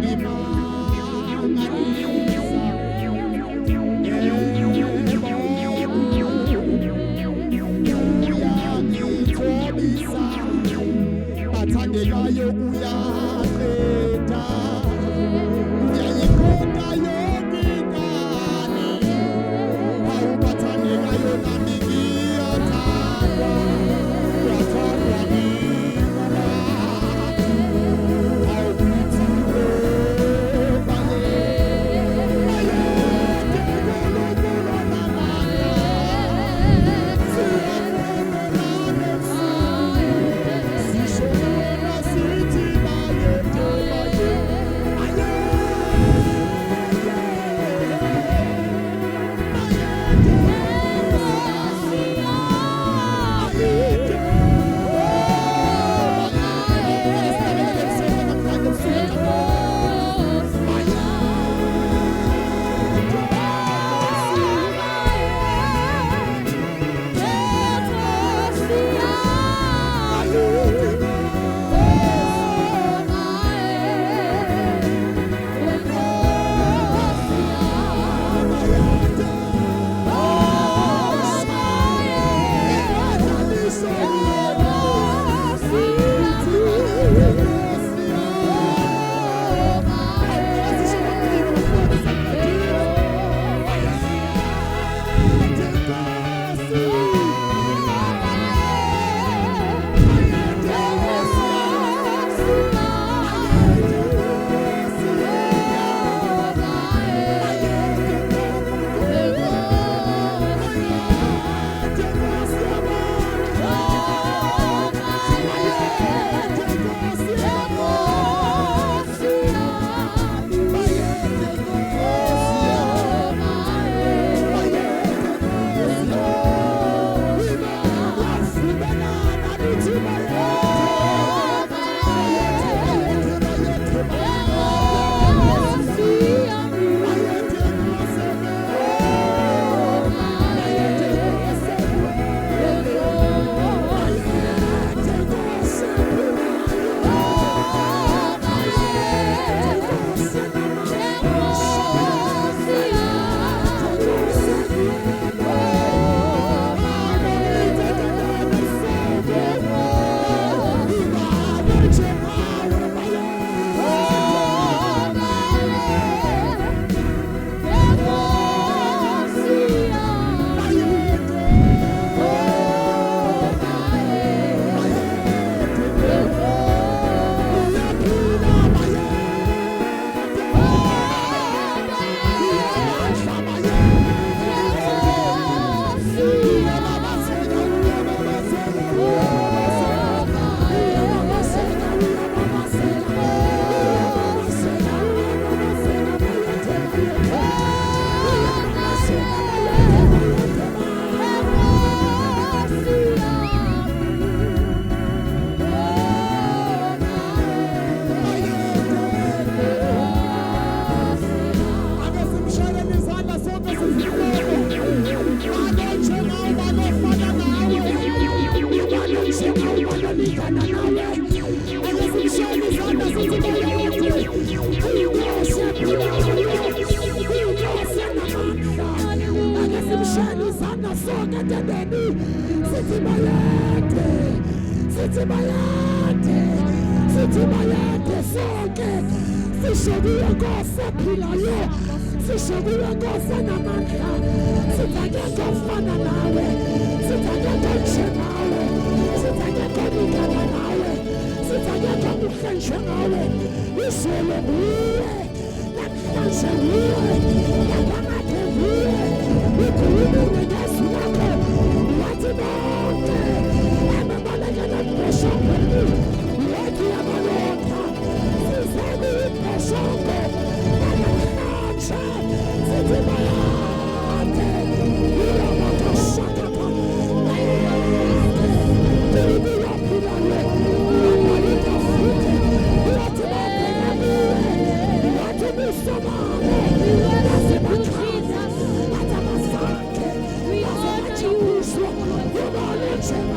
Uyangimangalisa. Yebo, uyangithobisa. Bathandekayo uyaqeda, uyayiqeda yonke inkani. Hawu bathandekayo nami ngiyathandwa, ngiyathandwa ngikuba. Hawu ngithi obaye, bayede Nkulunkulu onamandla. Siyavumelana ebusuku, sisho kuwena sithi bayede, bayede, bayede, bayede Nkosi yami, bayede, oh bayede. Asihlabelele sonke namhlanje ebusuku namhlanje. Bayede Nkosi. Bayede Nkosi. Bayede Nkosi. Ingadlaliso yena. Ithi bayede Nkosi yami. Awukwazi sho bafowethu saqedile. Bayede Nkosi. Bayede Nkosi yami. Bayede Nkosi yami. Bayede Nkulunkulu. Bayede Nkosi yabantu. Bayede Nkosi yabantu. Bayede Nkosi yami. Bayede Nkosi yami. Yavumelana lithi bayede. Bayede, bayede, bayede, bayede Nkosi yami. Bayede Nkosi yami. Bayede Nkosi engcwele. Bayede Nkosi ephilayo. Bayede Nkosi enamandla. Bayede Nkosi engcwele. Ibabe njengawe bayede. Bayede. Bayede. Uyaphila bayede. Uyamandla bayede. Uyababazeka, uyababazeka, uyababazeka. Uyababazeka, uyababazeka. Uyababazeka, uyababazeka, bayede, bayede. Uyababazeka, bayede, bayede, bayede. Bayede. Ake simshayeleni izandla sonke sizihloko. Balo njengawe, balofana nawe. Ubalo njengawe, balolingana nawe. Ake simshayele izandla sithi bayede. Inkosi ephilayo. Inkosi enamandla. Ake simshayele izandla sonke etendeni. Sithi bayede. Sithi bayede. Sithi bayede sonke. Sisho kuyo Nkosi ephilayo. Sisho kuyo Nkosi enamandla. Sithi akekho ofana nawe. Sithi akekho njengawe. Sithi akekho olingana nawe. Sithi akekho muhle njengawe. Izolo nguwe. Namhlanje nguwe. Naphakade nguwe. Ukhulumile ngezwi lakho. Wathi bonke ababalekela embhoshongweni wathi uyabalotha. Size kuyimbhoshongo namhlanje sithi bayade. Uramakashakapa bayade. Nkulunkulu ophilayo wabhala uDavide wathi babheka kuwe wathi ubuso babo baze bakhanya bathi abazange baze bajabhiswa ubani njengawe.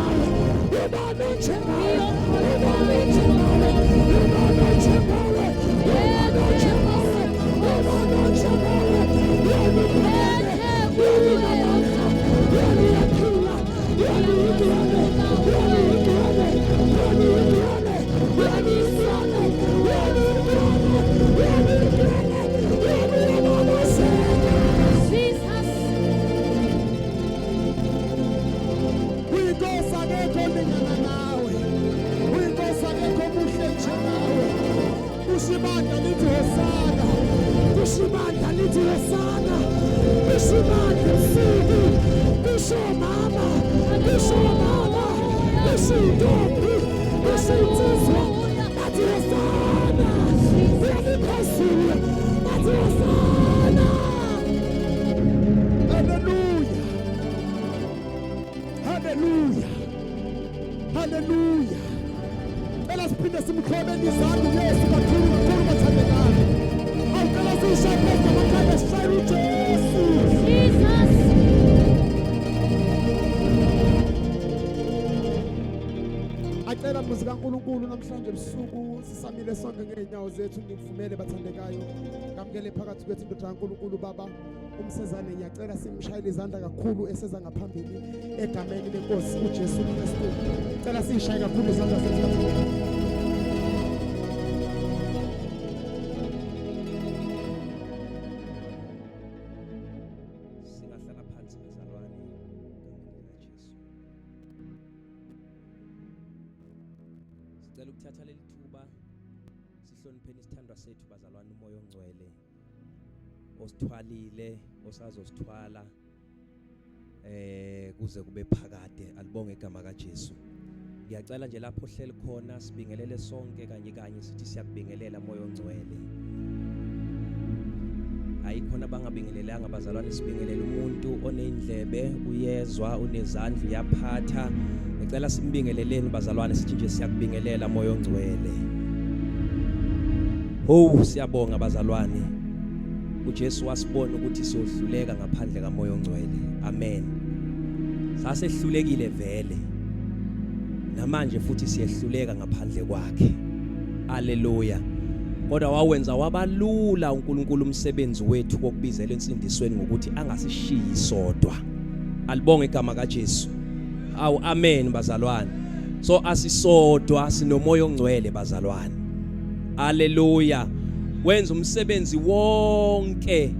Kusho ibandla lithi hosana. Kusho ibandla lithi hosana. Kusho ibandla ebusuku. Kusho mama. Kusho baba. Kusho intombi. Kusho insizwa. Bathi hosana. Uyaliphezulu. Bathi hosana. Hallelujah. Hallelujah. Hallelujah. Cela siphinde simxhobele izandla uYesu kakhulu kakhulu bathandekayo. Awucela siyishaye phezu kwamakhanda sishayele uJesu. Jesus. Acela mbuzi kaNkulunkulu namhlanje ebusuku sisamile sonke ngeenyawo zethu ngivumele bathandekayo. Ngamukele phakathi kwethu indoda kaNkulunkulu baba umsezane ngiyacela simshayele izandla kakhulu eseza ngaphambili egameni lenkosi uJesu Kristu. Cela siyishaye kakhulu izandla zethu. Singahlala phansi bazalwane egameni likaJesu. Sicela ukuthatha leli thuba sihlonipheni isithandwa sethu bazalwane umoya ongcwele osithwalile osazosithwala kuze kube phakade. Alibonge igama kaJesu. Ngiyacela nje lapho ohleli khona sibingelele sonke kanye kanye sithi siyakubingelela moya ongcwele. Ayikhona abangabingelelanga bazalwane, sibingelela umuntu onendlebe uyezwa, unezandla uyaphatha. Ngicela simbingeleleni bazalwane sithi nje siyakubingelela moya ongcwele. Oh siyabonga bazalwane. uJesu wasibona ukuthi siyohluleka ngaphandle kamoya ongcwele. Amen. Sasehlulekile vele. Namanje futhi siyehluleka ngaphandle kwakhe. Haleluya. Kodwa wawenza wabalula uNkulunkulu umsebenzi wethu wokubizela ensindisweni ngokuthi angasishiyi sodwa. Alibonge igama kaJesu. Awu amen bazalwane. So asisodwa sinomoya ongcwele bazalwane. Haleluya. Wenza umsebenzi wonke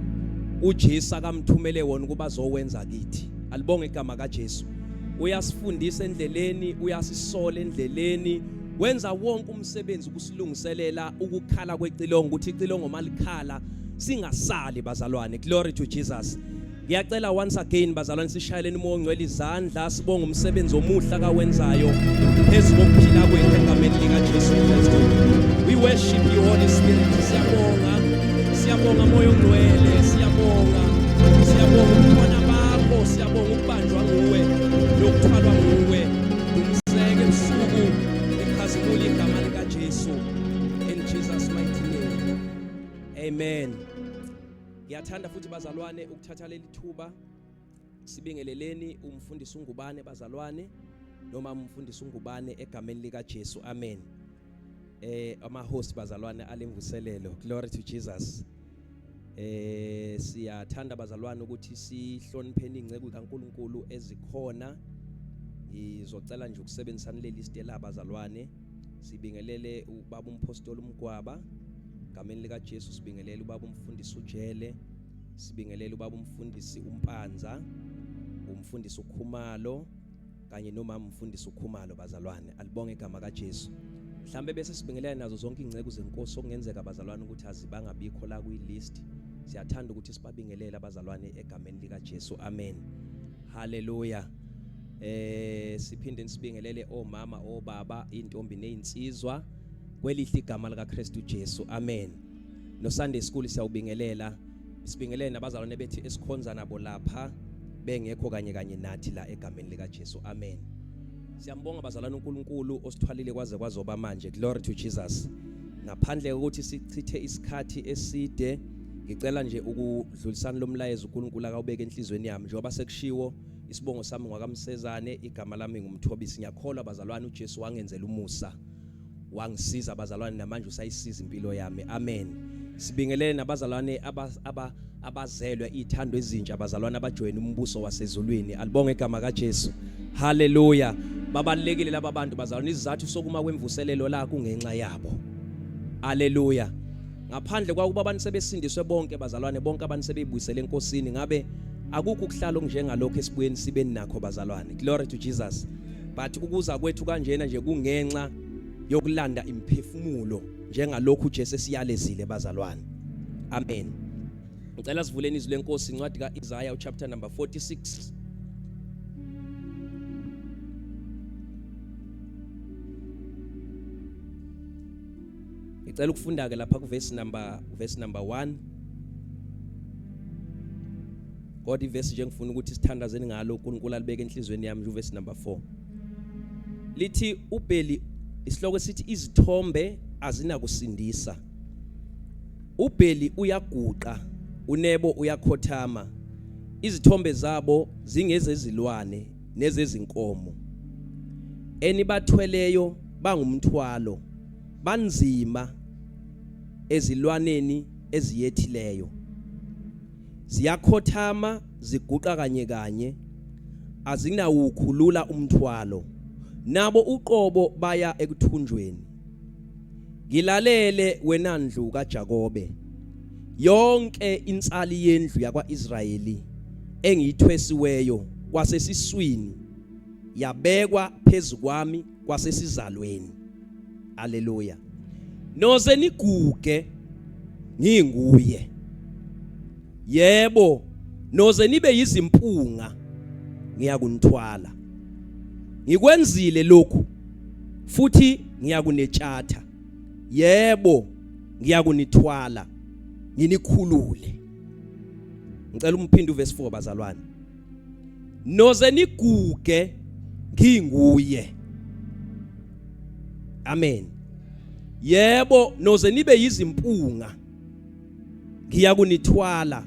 uJesu akamthumele wona ukuba azowenza kithi. Alibonge igama kaJesu. Uyasifundisa endleleni, uyasisola endleleni, wenza wonke umsebenzi ukusilungiselela ukukhala kwecilongo, ukuthi icilongo malikhala singasali bazalwane. Glory to Jesus. Ngiyacela once again bazalwane sishayeleni umoya ongcwele izandla, sibonge umsebenzi omuhle akawenzayo phezu kokuphila kwethu egameni likaJesu Kristu. We worship you Holy Spirit. Siyabonga, siyabonga moya ongcwele, siyabonga, siyabonga ubukhona bakho, siyabonga ukubanjwa nguwe nokuthwalwa nguwe. Dumseke ebusuku likhazimula igama likaJesu. In Jesus mighty name. Amen. Ngiyathanda futhi bazalwane ukuthatha leli thuba sibingeleleni umfundisi uNgubane bazalwane noma umfundisi uNgubane egameni likaJesu. Amen. Ama host bazalwane alemvuselelo. Glory to Jesus. Siyathanda bazalwane ukuthi sihlonipheni ingceku kaNkuluNkulu ezikhona. Ngizocela nje ukusebenzisana le list elabazalwane. Sibingelele ubaba umpostoli uMgwaba egameni likaJesu, sibingelele ubaba umfundisi uJele, sibingelele ubaba umfundisi uMpanza, umfundisi uKhumalo kanye nomama umfundisi uKhumalo bazalwane. Alibonge igama kaJesu. Mhlambe bese sibingelela nazo zonke ingceku zenkosi okungenzeka bazalwane ukuthi azibangabikho la kwi list. Siyathanda ukuthi sibabingelele abazalwane egameni likaJesu. Amen. Hallelujah. Siphinde sibingelele omama, obaba, intombi nezinsizwa kwelihle igama likaKristu Jesu. Amen. No Sunday school siyawubingelela. Sibingelele nabazalwane bethi esikhonza nabo lapha bengekho kanye kanye nathi la egameni likaJesu. Amen. Siyambonga bazalwane uNkulunkulu osithwalile kwaze kwazoba manje. Glory to Jesus. Ngaphandle kokuthi sichithe isikhathi eside, ngicela nje ukudlulisana lomlayezo uNkulunkulu akawubeka enhlizweni yami. Njengoba sekushiwo, isibongo sami ngwakaMsezane, igama lami nguMthobisi. Ngiyakholwa bazalwane uJesu wangenzela umusa, wangisiza bazalwane, namanje usayisiza impilo yami. Amen. Sibingelele nabazalwane abazelwe ithando ezintsha bazalwane abajoyina umbuso wasezulwini. Alibonge igama kaJesu. Haleluya. Babalekile laba bantu bazalwane, isizathu sokuma kwemvuselelo la kungenxa yabo. Haleluya. Ngaphandle kwakuba abantu sebesindiswe bonke bazalwane, bonke abantu sebeyibuyisele enkosini, ngabe akukho ukuhlala okunjengalokho esibuyeni sibe nakho bazalwane. Glory to Jesus. But ukuza kwethu kanjena nje kungenxa yokulanda imphefumulo njengalokhu uJesu esiyalezile bazalwane. Amen. Ngicela sivuleni izwi lenkosi, incwadi kaIsaiah chapter number 46. Ngicela ukufunda ke lapha kuverse number 1. Kodwa ivesi nje ngifuna ukuthi sithandazeni ngalo uNkulunkulu alibeke enhlizweni yami nje uvesi number 4. Lithi uBheli, isihloko esithi izithombe azinakusindisa. UBheli uyaguqa, uNebo uyakhothama. Izithombe zabo zingezezilwane nezezinkomo. Enibathweleyo bangumthwalo, banzima ezilwaneni eziyethileyo. Ziyakhothama ziguqa kanye kanye, azinawukhulula umthwalo. Nabo uqobo baya ekuthunjweni. Ngilalele wena ndlu kaJakobe, yonke insali yendlu yakwa-Israyeli engiyithwesiweyo kwasesiswini yabekwa phezu kwami kwasesizalweni. Haleluya. Noze niguge nginguye. Yebo, noze nibe yizimpunga ngiyakunithwala. Ngikwenzile lokhu futhi ngiyakunetshatha. Yebo, ngiyakunithwala nginikhulule. Ngicela umphinde uverse 4 bazalwane. Noze niguge nginguye. Amen. Yebo, noze nibe yizimpunga ngiyakunithwala.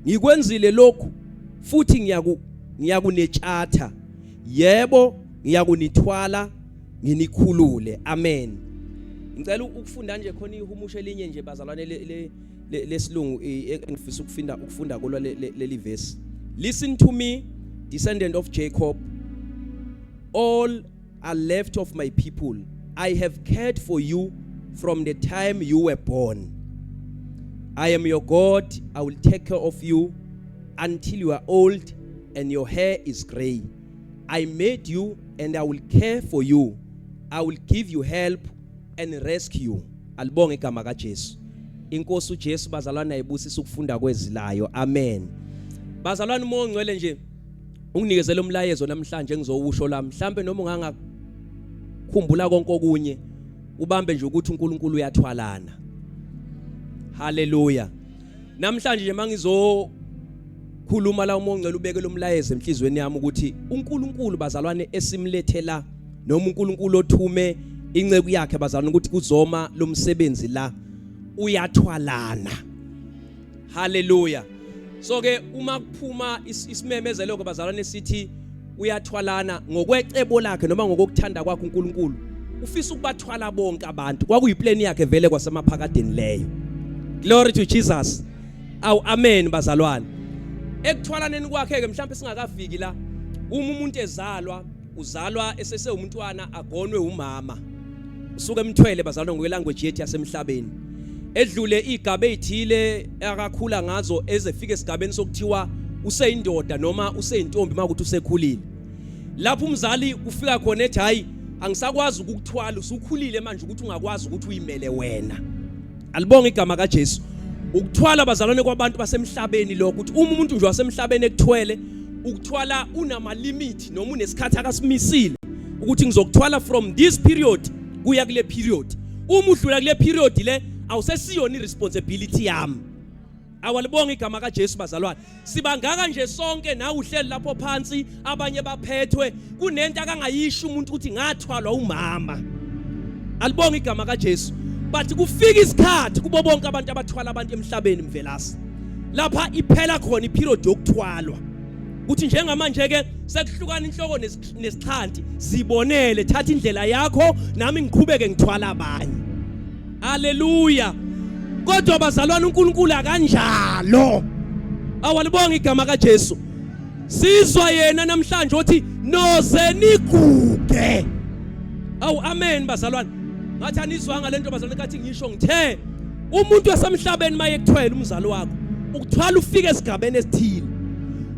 Ngikwenzile lokhu futhi ngiyakunetshatha. Yebo, ngiyakunithwala nginikhulule. Amen. Ngicela ukufunda nje khona ihumusho elinye nje bazalwane lesilungu engifisa ukufunda kulo leli verse. Listen to me, descendant of Jacob, all are left of my people. I have cared for you from the time you were born. I am your God. I will take care of you until you are old and your hair is gray. I made you and I will care for you. I will give you help and rescue. Alibonge igama kaJesu. Inkosi uJesu bazalwane ayibusisa ukufunda kwezilayo. Amen. Bazalwane, uMoya oNgcwele nje unginikezele umlayezo namhlanje engizowusho la, mhlambe noma ungangakhumbula konke okunye, ubambe nje ukuthi uNkulunkulu uyathwalana. Haleluya. Namhlanje nje mangizo khuluma la, uMoya oNgcwele ubeke lo mlayezo enhlizweni yami ukuthi uNkulunkulu bazalwane esimlethela, noma uNkulunkulu othume inceku yakhe bazalwane ukuthi kuzoma lo msebenzi la, uyathwalana. Haleluya. So ke uma kuphuma isimemezelo ke bazalwane sithi uyathwalana ngokwecebo lakhe noma ngokuthanda kwakhe, uNkulunkulu ufisa ukubathwala bonke abantu. Kwakuyiplan yakhe vele kwasemaphakadeni leyo. Glory to Jesus. Awu amen bazalwane. Ekuthwalaneni kwakhe ke, mhlawumbe singakafiki la, uma umuntu ezalwa, uzalwa esesewumntwana, agonwe umama, usuke emthwele bazalwane ngokwelanguage yethu yasemhlabeni, edlule igaba ezithile akakhula ngazo ezefika esigabeni sokuthiwa useyindoda noma useyintombi, makuthi usekhulile, lapho umzali ufika khona ethi, "Hayi, angisakwazi ukukuthwala, usukhulile manje ukuthi ungakwazi ukuthi uyimele wena." Alibonge igama kaJesu. Ukuthwala bazalwane kwabantu basemhlabeni lokho, ukuthi uma umuntu nje wasemhlabeni ekuthwele, ukuthwala unama limit noma unesikhathi akasimisile ukuthi ngizokuthwala from this period kuya kule period. Uma udlula kule period le, awusesiyona iresponsibility yami. Awalibonga igama kaJesu bazalwane. Sibangaka nje sonke, nawe uhleli lapho phansi, abanye baphethwe. Kunento akangayisho umuntu ukuthi ngathwalwa umama. Alibonga igama kaJesu. But kufika isikhathi kubo bonke abantu abathwala abantu emhlabeni mvelasi, lapha iphela khona iperiod yokuthwalwa, kuthi njengamanje ke sekuhlukana inhloko nesixhanti, zibonele, thatha indlela yakho, nami ngiqhubeke ngithwala abanye. Haleluya. Kodwa bazalwane, uNkulunkulu akanjalo. Awalibonga igama kaJesu. Sizwa yena namhlanje othi noze niguge. Awu amen bazalwane. Ngathi anizwanga lento bazalwane, kathi ngisho ngithe umuntu wasemhlabeni maye kuthwele umzali wakho, ukuthwala ufike esigabeni esithile.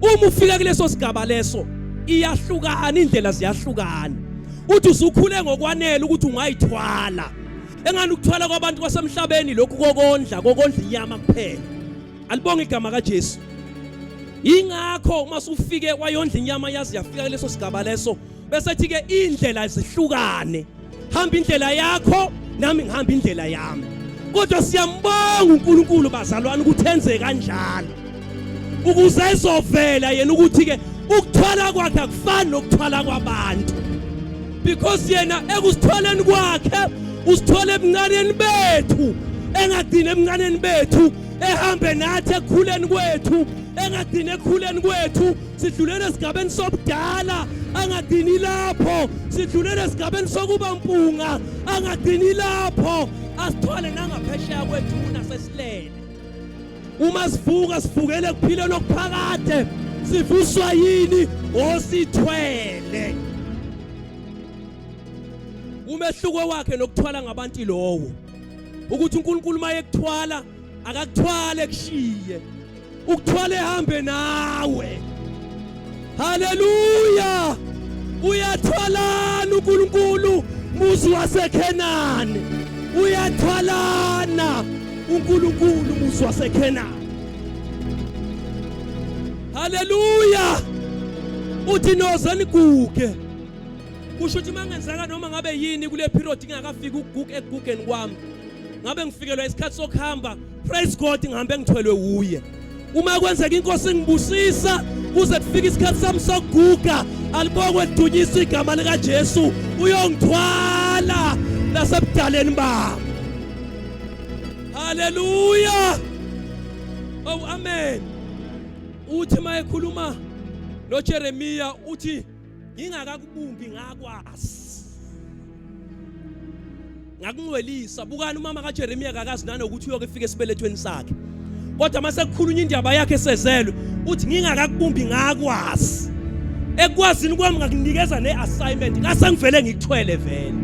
Uma ufika kuleso sigaba leso, iyahlukana indlela, ziyahlukana. Uthi usukhule ngokwanele ukuthi ungayithwala. Engani ukuthwala kwabantu kwasemhlabeni lokhu kokondla, kokondla inyama kuphela. Alibonge igama kaJesu. Ingakho uma usufike wayondla inyama yazi yafika kuleso sigaba leso bese thi ke indlela zihlukane. Hamba indlela yakho nami ngihamba indlela yami. Kodwa siyambonga uNkulunkulu bazalwane ukuthi enze kanjalo. Ukuze ezovela yena ukuthi ke ukuthwala kwakhe akufani nokuthwala kwabantu. Because yena ekusithwaleni kwakhe usithwala ebuncaneni bethu engagcini ebuncaneni bethu ehambe nathi ekukhuleni kwethu engagcini ekukhuleni kwethu sidlulele esigabeni sobudala angagcini lapho sidlulele esigabeni sokuba mpunga angagcini lapho asithwale nangaphesheya kwethuna sesilele uma sivuka sivukele kuphileni okuphakade sivuswa yini osithwele umehluko wakhe nokuthwala ngabantu lowo ukuthi uNkulunkulu mayekuthwala akakuthwale kushiye ukuthwala ehambe nawe haleluya uyathwalana uNkulunkulu muzi waseKhenani uyathwalana uNkulunkulu muzi waseKhenani haleluya uthi noze niguge kusho ukuthi mangenzeka noma ngabe yini kule period ngingakafiki ukuguga ekugugeni kwami ngabe ngifikelwa isikhathi sokuhamba praise God ngihambe ngithwelwe wuye uma kwenzeka inkosi ingibusisa kuze kufike isikhathi sami sokuguga alibongwe lidunyiswe igama likaJesu uyongithwala nasebudaleni bami haleluya oh amen uthi mayekhuluma noJeremiya uthi ngingakakubumbi ngakwazi ngakungcwelisa bukani umama kaJeremiya kakazi nanokuthi uyoke efike esibelethweni sakhe kodwa mase kukhulunywa indaba yakhe esezelwe uthi ngingakakubumbi ngakwazi ekwazini kwami ngakunikeza ne-assignment ngase ngivele ngikuthwele vele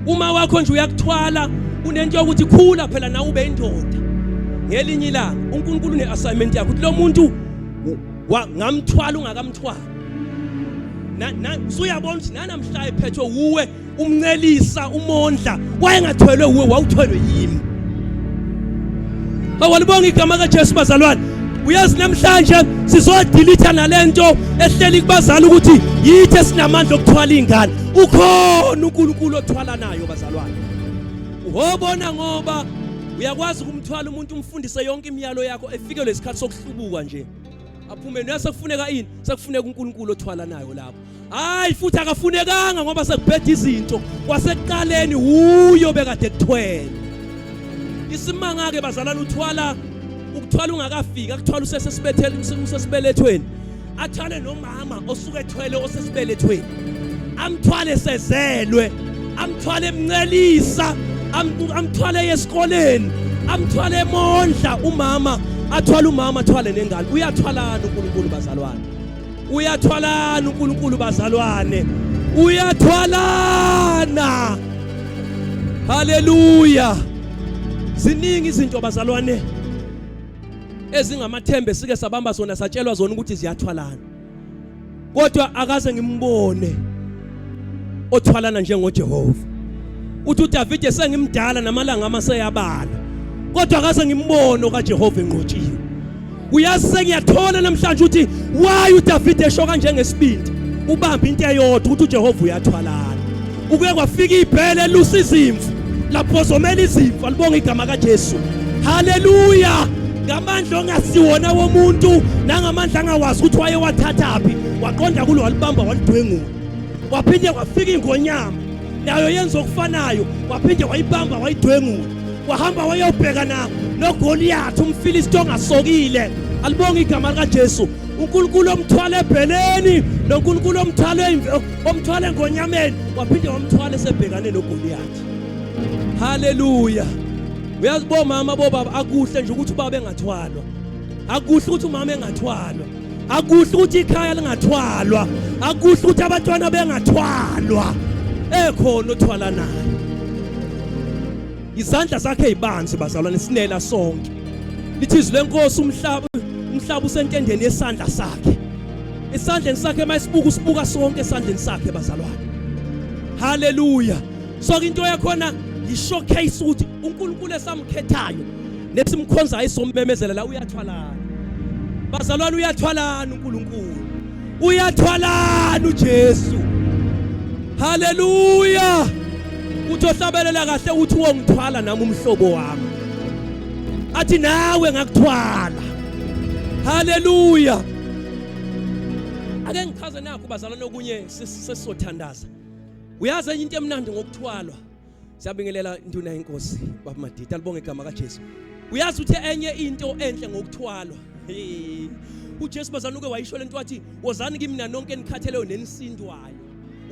uma wakho nje uyakuthwala unento yokuthi khula phela nawe ube indoda ngelinye ilanga uNkulunkulu une-assignment yakho ukuthi lo muntu ngamthwala ungakamthwala na na usuyabona ukuthi nanamhla ephethwe wuwe umncelisa umondla wayengathwelwe wuwe wawuthwelwe yimi awalibonga igama kaJesu bazalwane uyazi namhlanje sizodilitha nalento ehleli kubazali ukuthi yithi esinamandla okuthwala ingane ukhona uNkulunkulu othwala nayo bazalwane uhobona ngoba uyakwazi ukumthwala umuntu umfundise yonke imiyalo yakho efikelwe isikhathi sokuhlubuka nje aphume nase sekufuneka ini sekufuneka uNkulunkulu othwala nayo lapho hayi futhi akafunekanga ngoba sekubheda izinto kwasekuqaleni uyo bekade kuthwele isimanga ke bazalana uthwala ukuthwala ungakafiki akuthwala usesesibethele usesibelethweni athwale nomama osuke ethwele osesibelethweni amthwale sezelwe amthwale emncelisa amthwale esikoleni amthwale emondla umama athwale umama athwale nengane uyathwalana uNkulunkulu bazalwane uyathwalana uNkulunkulu bazalwane uyathwalana haleluya ziningi izinto bazalwane ezingamathembe sike sabamba zona satshelwa zona ukuthi ziyathwalana kodwa akaze ngimbone othwalana njengoJehova uthi uDavide sengimdala namalanga amaseyabala kodwa akaze ngimbone okaJehova enqotshiwe uyazi sengiyathola namhlanje ukuthi why uDavide esho kanje ngesibindi ubamba into eyodwa ukuthi uJehova uyathwalana ukuye kwafika ibhele elusa izimvu laphozomela izimvu alibonga igama kaJesu haleluya ngamandla ongasiwona womuntu nangamandla angawazi ukuthi wayewathathaphi waqonda kulo walibamba walidwengula waphinde kwafika ingonyama nayo yenza okufanayo waphinde wayibamba wayidwengula wahamba wayobhekana noGoliath umFilisti ongasokile alibonga igama likaJesu uNkulunkulu omthwala ebheleni noNkulunkulu omthwala omthwala engonyameni waphinde wamthwala esebhekane noGoliath haleluya uyazi bomama bobaba akuhle nje ukuthi ubaba engathwalwa akuhle ukuthi umama engathwalwa akuhle ukuthi ikhaya lingathwalwa akuhle ukuthi abantwana bengathwalwa ekhona othwala nayo izandla zakhe ibanzi bazalwane sinela sonke lithi izwi lenkosi umhlaba umhlaba usentendeni yesandla sakhe. Esandleni sakhe mayisibuka usibuka sonke esandleni sakhe bazalwane. Haleluya. So into yakhona yi-showcase ukuthi uNkulunkulu esamkhethayo nesimkhonzayo sommemezela la uyathwalana. Bazalwane uyathwalana uNkulunkulu. Uyathwalana uJesu. Haleluya. Uthi ohlabelela kahle uthi wongithwala nami umhlobo wami. Athi nawe ngakuthwala. Haleluya. Ake ngichaze nakho bazalwane okunye sesizothandaza. Uyazi enye into emnandi ngokuthwalwa. Siyabingelela induna yenkosi baba Madida alibonge igama kaJesu. Uyazi ukuthi enye into enhle ngokuthwalwa. uJesu bazalwane uke wayisho lento wathi wozani kimi mina nonke enikhatheleyo nenisindwayo.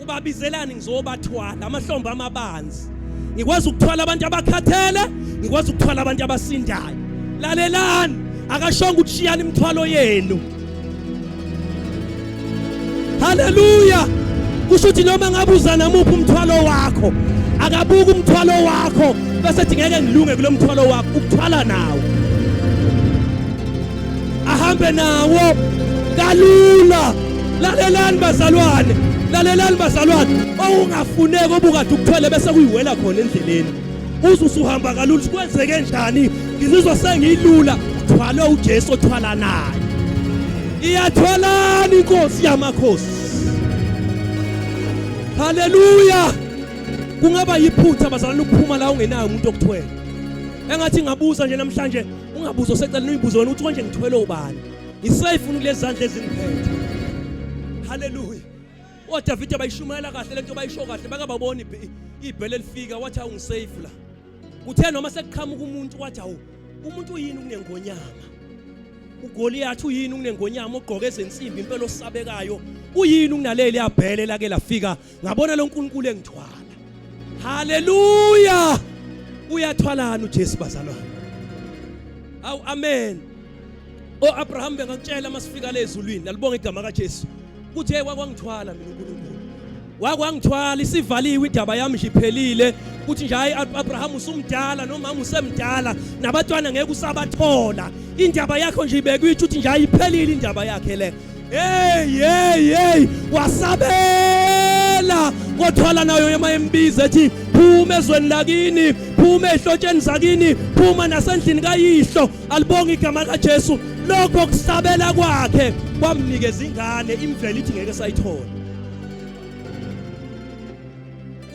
Ubabizelani ngizobathwala amahlombe amabanzi. Ngikwazi ukuthwala abantu abakhathele, ngikwazi ukuthwala abantu abasindayo. Lalelani, akashongo ukushiyana imithwalo yenu. Haleluya! Kusho ukuthi noma ngabe uza namuphi umthwalo wakho, akabuki umthwalo wakho bese ethi ngeke ngilunge kulo mthwalo wakho, ukuthwala nawo. Ahambe nawo kalula. Lalelani bazalwane, lalelani bazalwane, okungafuneki obukade ukuthwele bese kuyiwela khona endleleni. Uze usuhamba kalula, kwenzeke njani? Ngizizwa sengilula, uthwalwe uJesu othwala naye. Iyathwalana inkosi yamakhosi. Haleluya! Kungaba yiphutha bazalwane ukuphuma la ungenayo umuntu okuthwele. Engathi ngabuza nje namhlanje, ungabuza oseceleni uyibuze wena ukuthi konje ngithwele ubani. Ngisafe kulezi zandla ezingiphethe. Haleluya. ODavide bayishumayela kahle lento bayisho kahle bakababona ibhele lifika wathi awungisafe la. Kuthe noma sekuqhamuka umuntu wathi awu umuntu uyini kunengonyama. uGoliath uyini kunengonyama ogqoke ezensimbi impela osabekayo uyini kunaleli yabhele lake lafika ngabona lo nkulunkulu engithwala. Haleluya! Uyathwalana uJesu bazalwane. Awu amen. OAbraham bengakutshela masifika lezulwini alibonga igama kaJesu. Kuthi hey wakwangithwala mina uNkulunkulu. Wakwangithwala isivaliwe indaba yami nje iphelile. Kuthi nje hayi Abraham usumdala nomama usemdala nabatwana ngeke usabathola. Indaba yakho nje ibekwe ithi uthi nje ayiphelile indaba yakhe le. Hey hey hey wasabela kothwala nayo ema embiza ethi phuma ezweni lakini phuma ehlotsheni zakini phuma nasendlini kayihlo alibonge igama kaJesu lokho kusabela kwakhe kwamnikeza ingane imvelo ithi ngeke sayithola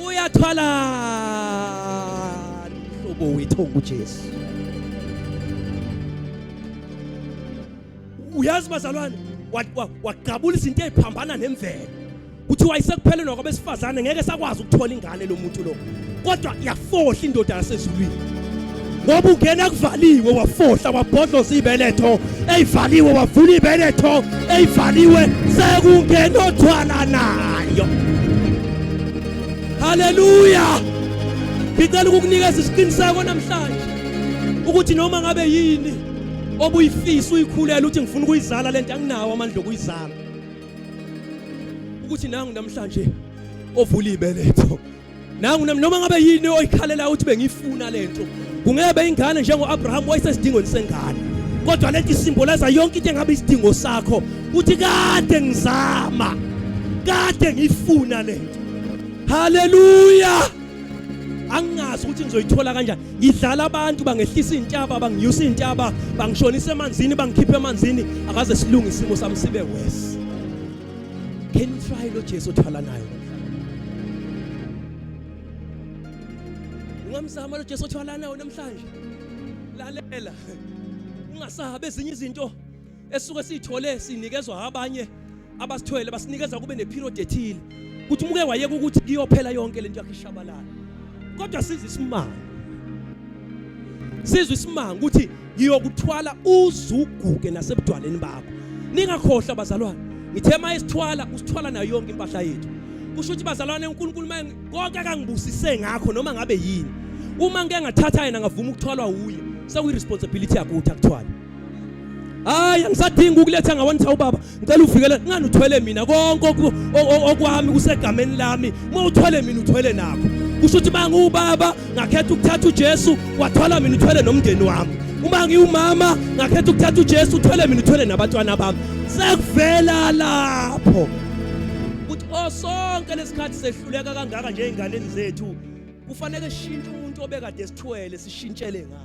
uyathwala umhlobo wethu onguJesu. Uyazi bazalwane, wagqabula izinto eziphambana nemvelo. Kuthiwa isekupheleni kwabesifazane ngeke sakwazi ukuthola ingane lo muntu lo, kodwa yafohla indoda yasezulwini ngoba ungena kuvaliwe, wafohla wabhodloza ibeletho eyivaliwe, wavula ibeletho eyivaliwe, sekungena othwala nayo. Haleluya! Ngicela ukukunikeza isiqiniseko namhlanje ukuthi noma ngabe yini obuyifisa uyikhulela uthi ngifuna ukuyizala lento, anginawo amandla okuyizala, ukuthi nangu namhlanje ovula ibeletho, nangu noma ngabe yini oyikhalela uthi bengifuna lento, kungebe ingane njengo-Abraham wayesesidingweni sengane, kodwa lento isimbolaza yonke into engabe isidingo sakho, uthi kade ngizama, kade ngifuna lento. Haleluya! Angingazi ukuthi ngizoyithola kanjani. Ngidlala abantu bangehlisa intaba, banginyusa intaba, bangishonisa emanzini, bangikhipha emanzini, akaze silunge isimo sami sibe worse. Can you try lo Jesu othwala nayo? Ungamzama lo Jesu othwala nayo namhlanje? Lalela. Ungasabi ezinye izinto esuke siyithole sinikezwa abanye abasithwele, basinikeza kube neperiod ethile kuthi umuke wayeka ukuthi kuyophela yonke lento yakhe ishabalala. Kodwa sizwe isimanga, sizwe isimanga ukuthi ngiyokuthwala uzuguke nasebudwaleni bakho. Ningakhohlwa bazalwane, ngithe uma esithwala usithwala nayo yonke impahla yethu. Kusho ukuthi bazalwane, uNkulunkulu uma konke akangibusise ngakho noma ngabe yini, uma ngike ngathatha yena ngavuma ukuthwalwa uye, sekuyi-responsibility yakhe ukuthi akuthwale. Hayi, angisadingi ukuletha ngawani ubaba ngicela uvikele ngani uthwele mina konke okwami kusegameni lami, uma uthwele mina uthwele nakho. Kusho ukuthi mangiwubaba ngakhetha ukuthatha uJesu wathwala mina, uthwele nomndeni wami. Uma ngiwumama ngakhetha ukuthatha uJesu, uthwele mina, uthwele nabantwana bami. Sekuvela lapho ukuthi oh sonke lesikhathi sehluleka kangaka nje einganeni zethu, kufanele sishintshe umuntu obekade sithwele, sishintshele ngapha.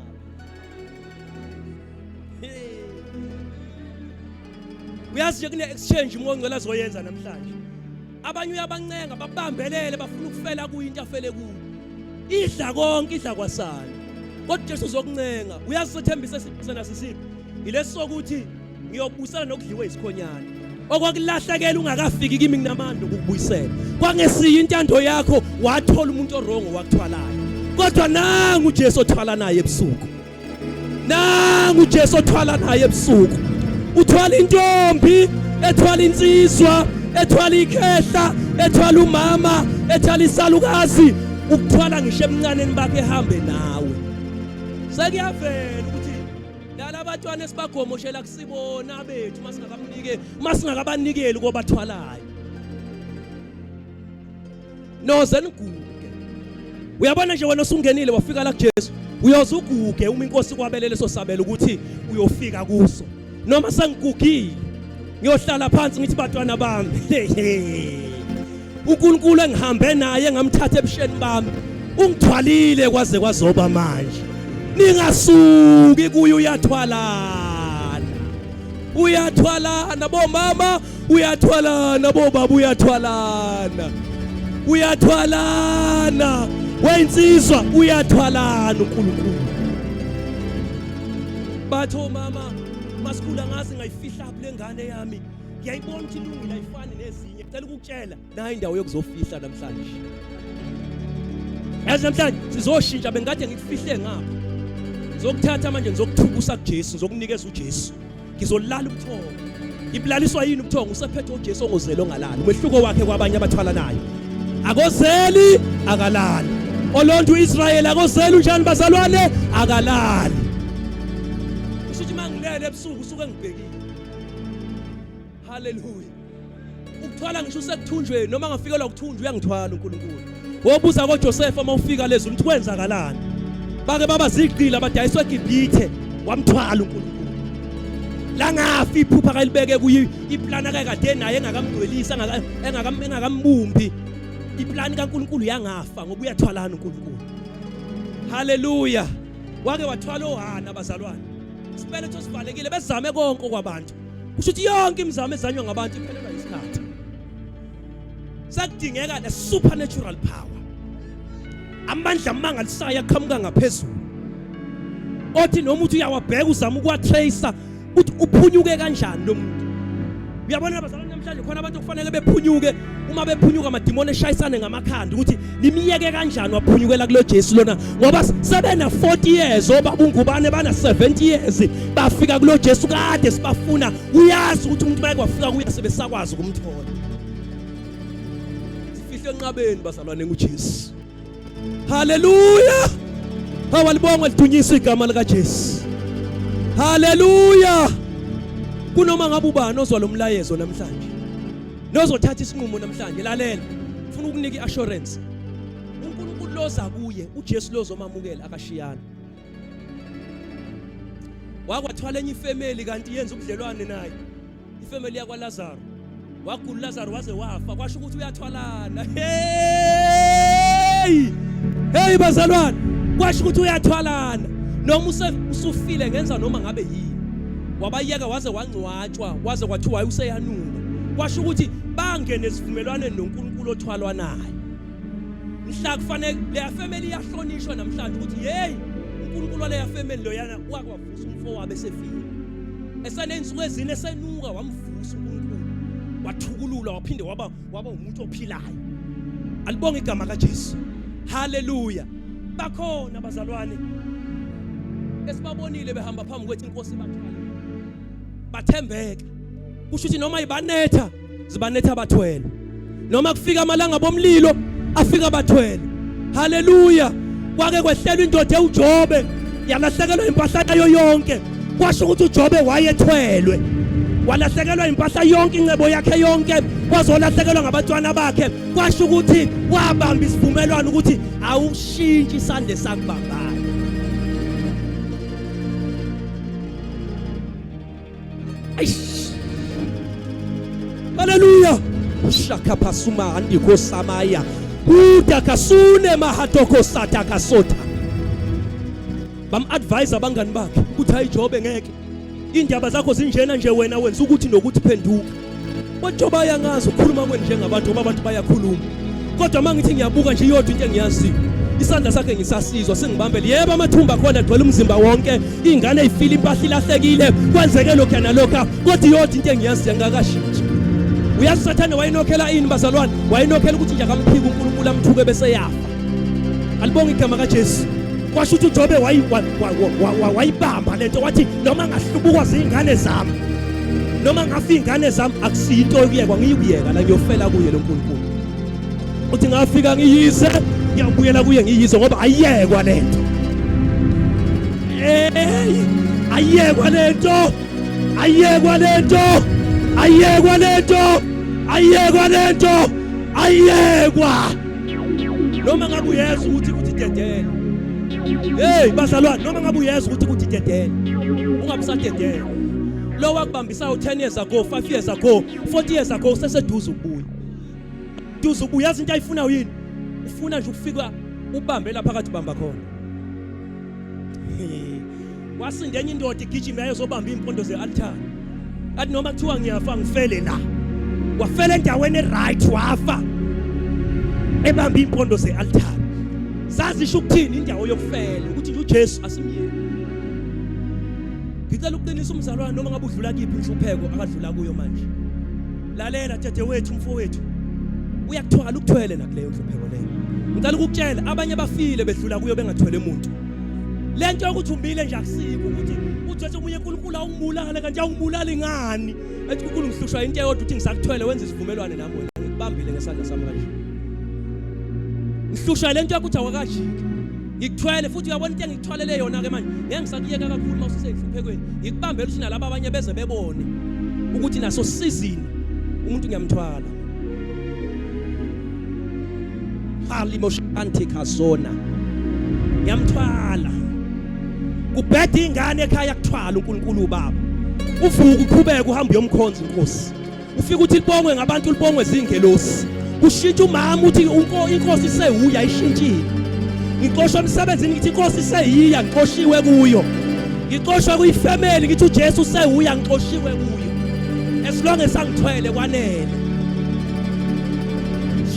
Uyazi nje kune exchange uMoya oNgcwele azoyenza namhlanje. Abanye uyabancenga babambelele, bafuna ukufela kuyo into afele kuyo. Idla konke, idla kwasana. Kodwa uJesu uzokuncenga. Uyazi sethembisa sena sisiphi? Ilesi sokuthi ngiyobuyisela nokudliwe isikhonyana. Okwakulahlekela ungakafiki kimi nginamandla okukubuyisela. Kwangesiyo intando yakho, wathola umuntu orongo wakuthwalayo. Kodwa nangu uJesu othwala naye ebusuku. Nangu uJesu othwala naye ebusuku. Uthwala intombi, ethwala insizwa, ethwala ikhehla, ethwala umama, ethwala isalukazi, ukuthwala ngisho ebuncaneni bakhe ehambe nawe. Sekuyavela ukuthi laba bantwana esibagomoshela kusibona abethu masingakamnike, masingakabanikeli kobathwalayo. Noze niguge. Uyabona nje wena usungenile wafika la kuJesu, uyoze uguge uma inkosi kwabele leso sabelo ukuthi uyofika kuso. Noma sengigugile ngiyohlala phansi ngithi bantwana bami, uNkulunkulu engihambe naye ngamthatha ebusheni bami ungithwalile kwaze kwazoba manje. Ningasuki kuye, uyathwalana, uyathwalana bomama, uyathwalana bobaba, uyathwalana, uyathwalana weyinsizwa, uyathwalana uNkulunkulu. Bathi omama masikhula ngazi ngayifihla le ngane yami, ngiyayibona ukuthi ilungile, ayifani nezinye. Ngicela ukukutshela nayi indawo yokuzofihla namhlanje. Yazi namhlanje sizoshintsha, bengikade ngikufihle ngapha, ngizokuthatha manje ngizokuthukusa kuJesu, ngizokunikeza uJesu, ngizolala ubuthongo. Ibulaliswa yini ubuthongo? Usephethe uJesu ongozeli ongalali. Umehluko wakhe kwabanye abathwala naye, akozeli, akalali. Olonto uIsrayeli akozeli unjani bazalwane? Akalali. Kusho ukuthi mangilele ebusuku usuke ngibhekile. Haleluya. Ukuthwala ngisho usekuthunjweni, noma ngafikelwa ukuthunjwa uyangithwala uNkulunkulu. Wobuza koJoseph uma ufika lezi ukuthi kwenzakalani. Bake baba zigqila badayiswa eGibhithe, wamthwala uNkulunkulu. La ngafi iphupha kalibeke kuyi iplan akade naye engakamgcwelisa, engakambumbi. Iplan kaNkulunkulu yangafa ngoba uyathwalana uNkulunkulu. Haleluya. Wake wathwala oHana bazalwane. Isibeletho sivalekile, bezame konke kwabantu. Kusho ukuthi yonke imizamo ezanywa ngabantu iphelelwa isikhathi. Sekudingeka the supernatural power. Amandla amangalisayo aqhamuka ngaphezulu. Othi noma uthi uyawabheka uzama ukuwatracer uthi uphunyuke kanjani lo muntu. Uyabona abazalwane namhlanje khona abantu okufanele bephunyuke, uma bephunyuka amadimoni eshayisane ngamakhanda ukuthi nimiyeke kanjani waphunyukela kulo Jesu lona, ngoba sebena 40 years obaba uNgubane bana 70 years bafika kulo Jesu kade sibafuna. Uyazi ukuthi umuntu mayeke wafika kuye sebesakwazi ukumthola. Sifihle enqabeni bazalwane nguJesu. Haleluya. Awalibongwe lidunyiswe igama lika Jesu. Haleluya. Kunoma ngabe ubani ozwa lo mlayezo namhlanje, nozothatha isinqumo namhlanje, lalela, ufuna ukunika iassurance. uNkulunkulu loza kuye, uJesu lozomamukela, akashiyana. Wakwathwala enye ifamily kanti yenza ubudlelwane naye, ifamily yakwaLazaro. Wagula uLazaro waze wafa, kwasho ukuthi uyathwalana. Hey hey bazalwane, kwasho ukuthi uyathwalana. Noma usufile ngenza noma ngabe yini, wabayeka waze wangcwatshwa, waze kwathiwa useyanuka. Kwasho ukuthi bangene esivumelwaneni noNkulunkulu othwalwa naye. Mhla kufanele leya family iyahlonishwa namhlanje ukuthi hey, uNkulunkulu waleya family loyana wakwavusa umfowabo esefile, eseney'nsuku ezine esenuka, wamvusa uNkulunkulu, wathukulula, waphinde waba umuntu ophilayo. Alibonge igama kaJesu. Haleluya. Bakhona abazalwane esibabonile behamba phambi kwethu, inkosi bathwale bathembeka. Kusho ukuthi noma ibanetha zibanetha bathwele, noma kufika amalanga bomlilo afika bathwele. Haleluya. Kwake kwehlelwa indoda uJobe, yalahlekelwa impahla yayo yonke. Kwasho ukuthi uJobe wayethwelwe, walahlekelwa impahla yonke, incebo yakhe yonke, wazolahlekelwa ngabantwana bakhe. Kwasho ukuthi wabamba isivumelwano ukuthi awushintshi isandla esakubambayo. Eish. Haleluya. Shaka pasuma andiko samaya. Utakasune mahatoko satakasota. Bam-advise abangani bakhe ukuthi hayi Jobe ngeke. Indaba zakho zinjena nje wena wenza ukuthi nokuthi phenduka. Kodwa bayangazi ukukhuluma kwenu njengabantu ngoba abantu bayakhuluma. Kodwa uma ngithi ngiyabuka nje iyodwa into engiyaziyo. Isandla sakhe ngisasizwa singibambele. Yebo amathumba khona agcwele umzimba wonke. Ingane ifile impahla ilahlekile. Kwenzeke lokho nalokho. Kodwa iyodwa into engiyaziyo ngakashintshi. Uyazi uSathane wayenokhela ini bazalwane? Wayenokhela ukuthi nje akamphike uNkulunkulu amthuke bese yafa. Alibonge igama kaJesu. Kwasho ukuthi uJobe wayibamba lento wathi noma ngahlubukwa zingane zami noma ngafa ingane zami akusiyinto yokuyekwa ngiyikuyeka la ngiyofela kuye lo Nkulunkulu. Uthi ngafika ngiyize ngiyabuyela kuye ngiyize ngoba ayiyekwa lento. Hey, ayiyekwa lento. Ayiyekwa lento. Ayiyekwa lento. Ayiyekwa lento. Ayiyekwa. Noma ngabe uyezwa ukuthi kuthi dedela. Hey bazalwane noma ngabe uyezwa ukuthi kuthi dedela. Ungabusadedela. Lo wakubambisayo 10 years ago, 5 years ago, 40 years ago useseduze ukubuya. Duze ukubuya yazi into ayifunayo yini? Ufuna nje ukufika ubambe lapha phakathi bamba khona. Wasinda enye indoda igijima yayozobamba impondo ze-altar. Athi noma kuthiwa ngiyafa ngifele la. Wafela endaweni e-right wafa. Ebamba impondo ze-altar. Zazisho ukuthini indawo yokufela ukuthi nje uJesu asimyeke. Ngicela ukuqinisa umzalwane noma ngabe udlula kiphi inhlupheko akadlula kuyo manje. Lalela dadewethu mfowethu. Uyakuthwala ukuthwele nakuleyo nhlupheko leyo. Ngicela ukukutshela abanye bafile bedlula kuyo bengathwele umuntu. Lento yokuthi umile nje akusiko ukuthi uthi omunye uNkulunkulu awungibulale kanti awungibulali ngani? Ethi uNkulunkulu ngihlushwa into eyodwa uthi ngisakuthwele wenza isivumelwano nami wena ngikubambile ngesandla sami kanje. Ngihlushwa lento yokuthi awakajiki. Ngikuthwele futhi uyabona into engikuthwalele yona ke manje. Ngeke ngisakuyeka kakhulu uma ususenhluphekweni. Ngikubambela ukuthi nalaba abanye beze bebone ukuthi naso season umuntu ngiyamthwala. Halimoshanti khazona. Ngiyamthwala. Kubheda ingane ekhaya kuthwala uNkulunkulu ubaba. Uvuka uqhubeke uhambe uyomkhonza inkosi. Ufika uthi libongwe ngabantu libongwe zingelosi. Kushintsha umama uthi inkosi isewuya ishintshile. Ngixoshwa emsebenzini ngithi inkosi iseyiya ngixoshiwe kuyo. Ngixoshwa kuyifamily ngithi uJesu usewuya ngixoshiwe kuyo. As long as angithwele kwanele.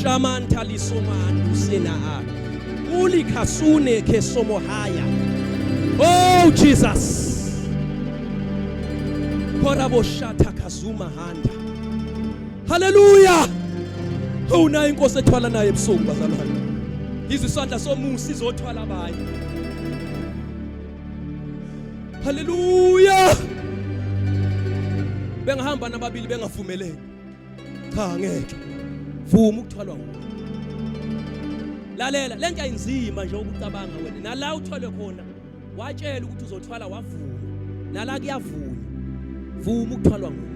Shaman talisoman usina a. Uli kasune kesomohaya. Oh Jesus. Koraboshata kazuma handa. Haleluya. Oh nayo inkosi ethwala naye ebusuku bazalwane. Izwe isandla somusa izothwala abanye. Haleluya. Bengahamba nababili bengavumelene. Cha ngeke. Vuma ukuthwalwa nguwe. Lalela lento ayinzima nje ukucabanga wena. Nala uthwalwe khona watshela ukuthi uzothwala wavuma. Nala kuyavunywa. Vuma ukuthwalwa nguwe.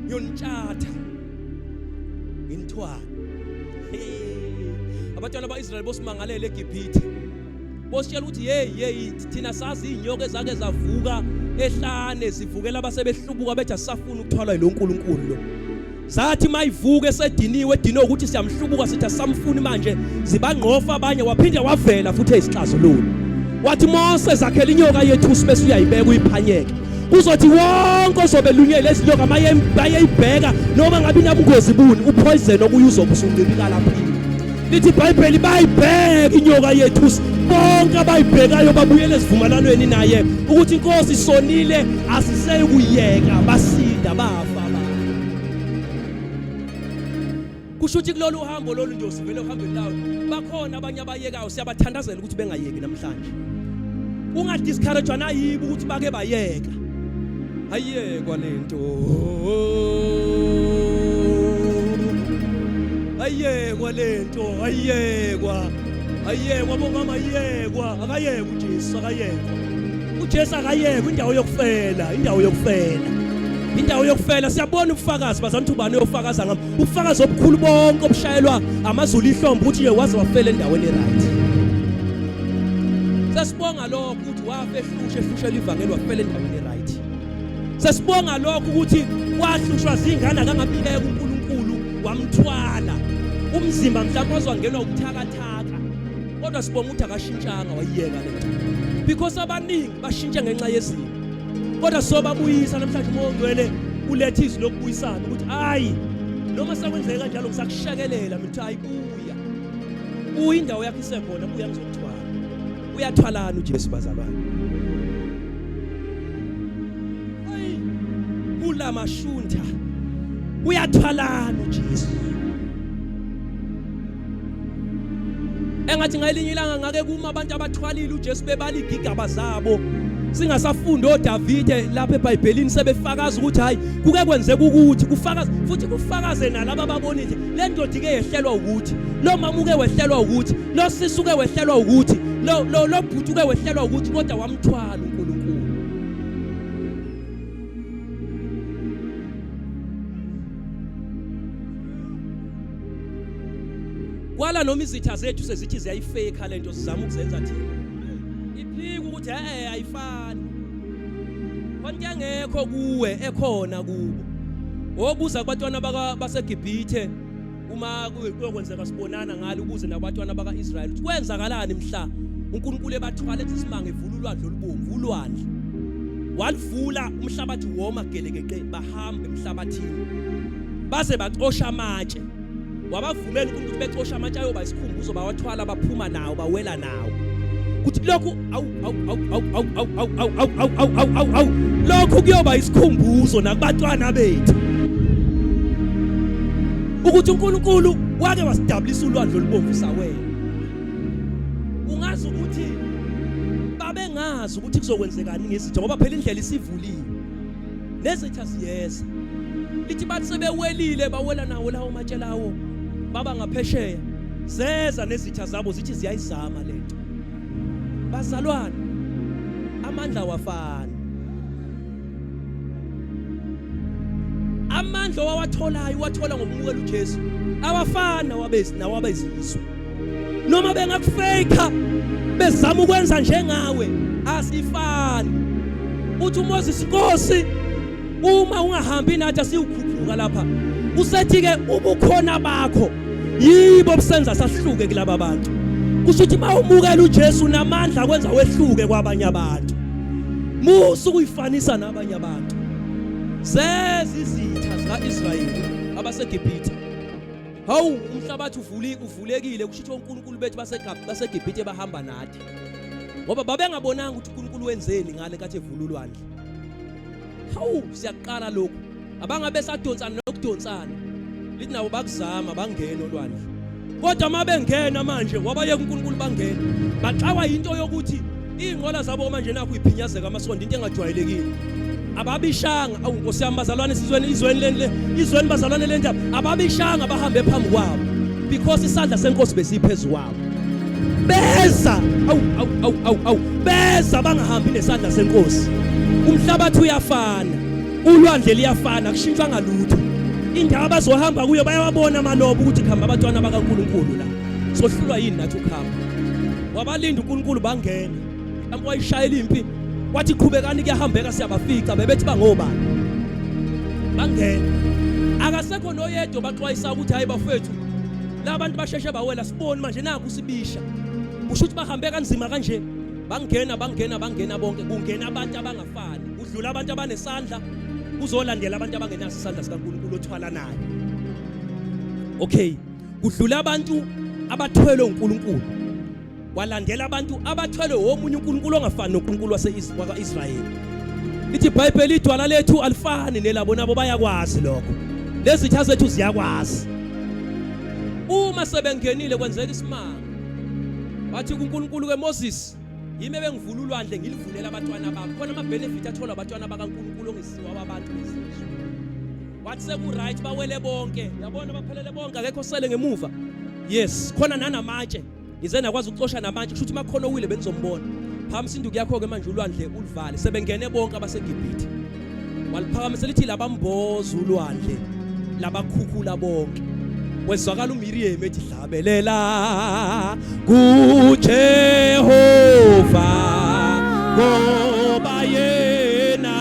Ngiyonitshatha. Nginithwala. Abantwana ba-Israyeli bosimangalele eGibhithe. Bositshela ukuthi hey hey thina sazi inyoka ezake zavuka ehlane zivukela abasebehlubuka bethi asisafuni ukuthwalwa yilo nkulunkulu lo. Zathi mayivuka esediniwe edinwe ukuthi siyamhlubuka sithi asamfuni manje zibangqofa abanye waphinde wavela futhi eyisixazululo. Wathi Mose zakhela inyoka yethusi bese uyayibeka uyiphanyeke. Kuzothi wonke ozobe lunywe lezi nyoka mayeyibheka noma ngabe inabungozi buni upoison okuye uzobe usuncibika lapha. Lithi iBhayibheli bayibheka inyoka yethusi bonke abayibhekayo babuyele esivumelwaneni naye ukuthi inkosi isonile asiseyukuyeka basinda bafa. Kusho ukuthi kulolu hambo lolu nje usivele uhambeni lawo bakhona abanye abayekayo siyabathandazela ukuthi bengayeki namhlanje. Ungadiscourage nayibo ukuthi bake bayeka. Ayekwa lento. Ayekwa lento, ayekwa. Ayekwa bomama ayekwa, akayekwa uJesu, akayekwa. uJesu akayekwa indawo yokufela, indawo yokufela. Indawo yokufela siyabona ubufakazi bazana ukuthi ubani uyofakaza ngami. Ubufakazi obukhulu bonke obushayelwa amazulu ihlombe ukuthi nje waze wafela endaweni eright. Sesibonga lokho ukuthi wafa ehlusha ehlushela ivangeli wafela endaweni eright. Sesibonga lokho ukuthi wahlushwa zingane akangabikeka uNkulunkulu wamthwala umzimba mhlawumbe wazwangenwa ubuthakathaka, kodwa sibonga ukuthi akashintshanga wayiyeka lento, because abaningi bashintshe ngenxa yezimo, kodwa sobabuyisa namhlanje. Umoya ongcwele uletha izwi lokubuyisana ukuthi hayi, noma sekwenzeke kanjalo ngisakushekelela mina, hayi buya, buya, indawo yakho isekhona, buya ngizokuthwala. Uyathwalana uJesu bazalwane. Ayi kulamashunta uyathwalana uJesu. Engathi ngalinye ilanga ngake kuma abantu abathwalile uJesu bebala igigaba zabo, singasafundi oDavide lapha eBhayibhelini sebefakaza ukuthi hayi kuke kwenzeka ukuthi kufakaza, futhi kufakaze nalabo ababonile le ndoda ike yehlelwa ukuthi lo mama uke wehlelwa ukuthi lo sisi uke wehlelwa ukuthi lo lo lo bhuti uke wehlelwa ukuthi, kodwa wamthwala uNkulunkulu. Kwala noma izitha zethu sezithi ziyayifake lento sizama ukuzenza thina, iphika ukuthi eh ayifani, konke engekho kuwe ekhona kubo. Wobuza kubantwana baseGibhithe uma kuyokwenzeka sibonana ngalo, ukuze nabatwana baka-Israyeli ukuthi kwenzakalani mhla uNkulunkulu ebathwala ethi isimanga evula ulwandle olubomvu. Ulwandle walivula, umhlabathi woma gelekeqe, bahamba emhlabathini baze bacosha amatshe. Wabavumela uNkulunkulu ukuthi becosha amatshe ayoba isikhumbuzo, bawathwala baphuma nawo, bawela nawo. Kuthi lokhu awu awu awu awu awu awu awu awu awu awu awu awu awu lokhu kuyoba isikhumbuzo nakubantwana bethu ukuthi uNkulunkulu wake wasidabulisa ulwandle olubomvu sawela. Ungazi ukuthi babengazi ukuthi kuzokwenzekani ngezitha, ngoba phela indlela isivuliwe nezitha ziyeza. Lithi bathi sebewelile, bawela nawo lawo matshe lawo, baba ngaphesheya, zeza nezitha zabo zithi ziyayizama lento. Bazalwane, amandla awafani. Amandla owawatholayo uwathola ngokumukela uJesu awafani nawabezi nawabezizwe, noma bengakufake bezama ukwenza njengawe, asifani. Uthi uMoses, Nkosi, uma ungahambi nathi asiwukhuphuka lapha. Usethi ke ubukhona bakho yibo busenza sahluke kulaba bantu. Kusho ukuthi uma umukela uJesu namandla kwenza wehluke kwabanye abantu. Musa ukuyifanisa nabanye abantu. Zezi izitha zika-Israyeli abaseGibhithe. Hawu, umhlabathi uvuli uvulekile, kusho ukuthi onkulunkulu bethu baseGibhithe bahamba nathi, ngoba babengabonanga ukuthi uNkulunkulu wenzeni ngale nkathi evula ulwandle. Hawu, siyaqala lokhu, abangabe sadonsana nokudonsana, lithi nabo bakuzama bangena olwandle, kodwa uma bengena manje wabayeka uNkulunkulu bangena, baxakwa into yokuthi iy'nqola zabo manje nakho iphinyazeka amasondo, into engajwayelekile. Ababishanga. Awu Nkosi yami, bazalwane, sizweni izweni le izweni, bazalwane, le ndaba. Ababishanga, bahambe phambi kwabo because isandla senkosi besiphezu kwabo. Beza, awu awu awu awu awu, beza bangahambi nesandla senkosi. Umhlabathi uyafana, ulwandle liyafana, kushintshwa ngalutho. Indawo abazohamba kuyo bayawabona amalobo ukuthi kuhamba abantwana bakaNkulunkulu la, sohlulwa yini nathi ukuhamba? Wabalinda uNkulunkulu bangena. Mhlawumbe wayishayela impi wathi qhubekani kuyahambeka, siyabafica. Bebethi bangobani? Bangena, akasekho noyedwa. Baxwayisa ukuthi hayi bafethu, la bantu basheshe bawela, siboni manje nakhu sibisha, kusho ukuthi bahambe kanzima kanje. Bangena, bangena, bangena bonke. Kungena abantu abangafani, kudlula abantu abanesandla, kuzolandela abantu abangenaso isandla sikaNkulunkulu othwalanayo. Okay, kudlula abantu abathwelwe uNkulunkulu, kwalandela abantu abathwelwe womunye uNkulunkulu ongafani noNkulunkulu wase-Israyeli. Lithi iBhayibheli idwala lethu alifani nelabo, nabo bayakwazi lokho, lezitha zethu ziyakwazi. Uma sebengenile kwenzeka isimanga. Wathi kuNkulunkulu ke Moses, yimi ebengivula ulwandle ngilivulela abantwana bakho. Khona ama-benefit atholwa abantwana bakaNkulunkulu ongesiwa wabantu bezizwe. Wathi seku-right, bawele bonke, yabona baphelele bonke, akekho osele ngemuva. Yes, khona nanamatshe ngize nakwazi ukucosha namatshe, kusho ukuthi makhona owile benizombona. Phamisa induku yakho-ke manje ulwandle ulivale, sebengene bonke abaseGibhithe. Waliphakamisela lithi labamboza ulwandle, labakhukhula bonke. Wezwakala uMiriam ethi hlabelela kuJehova ngoba yena.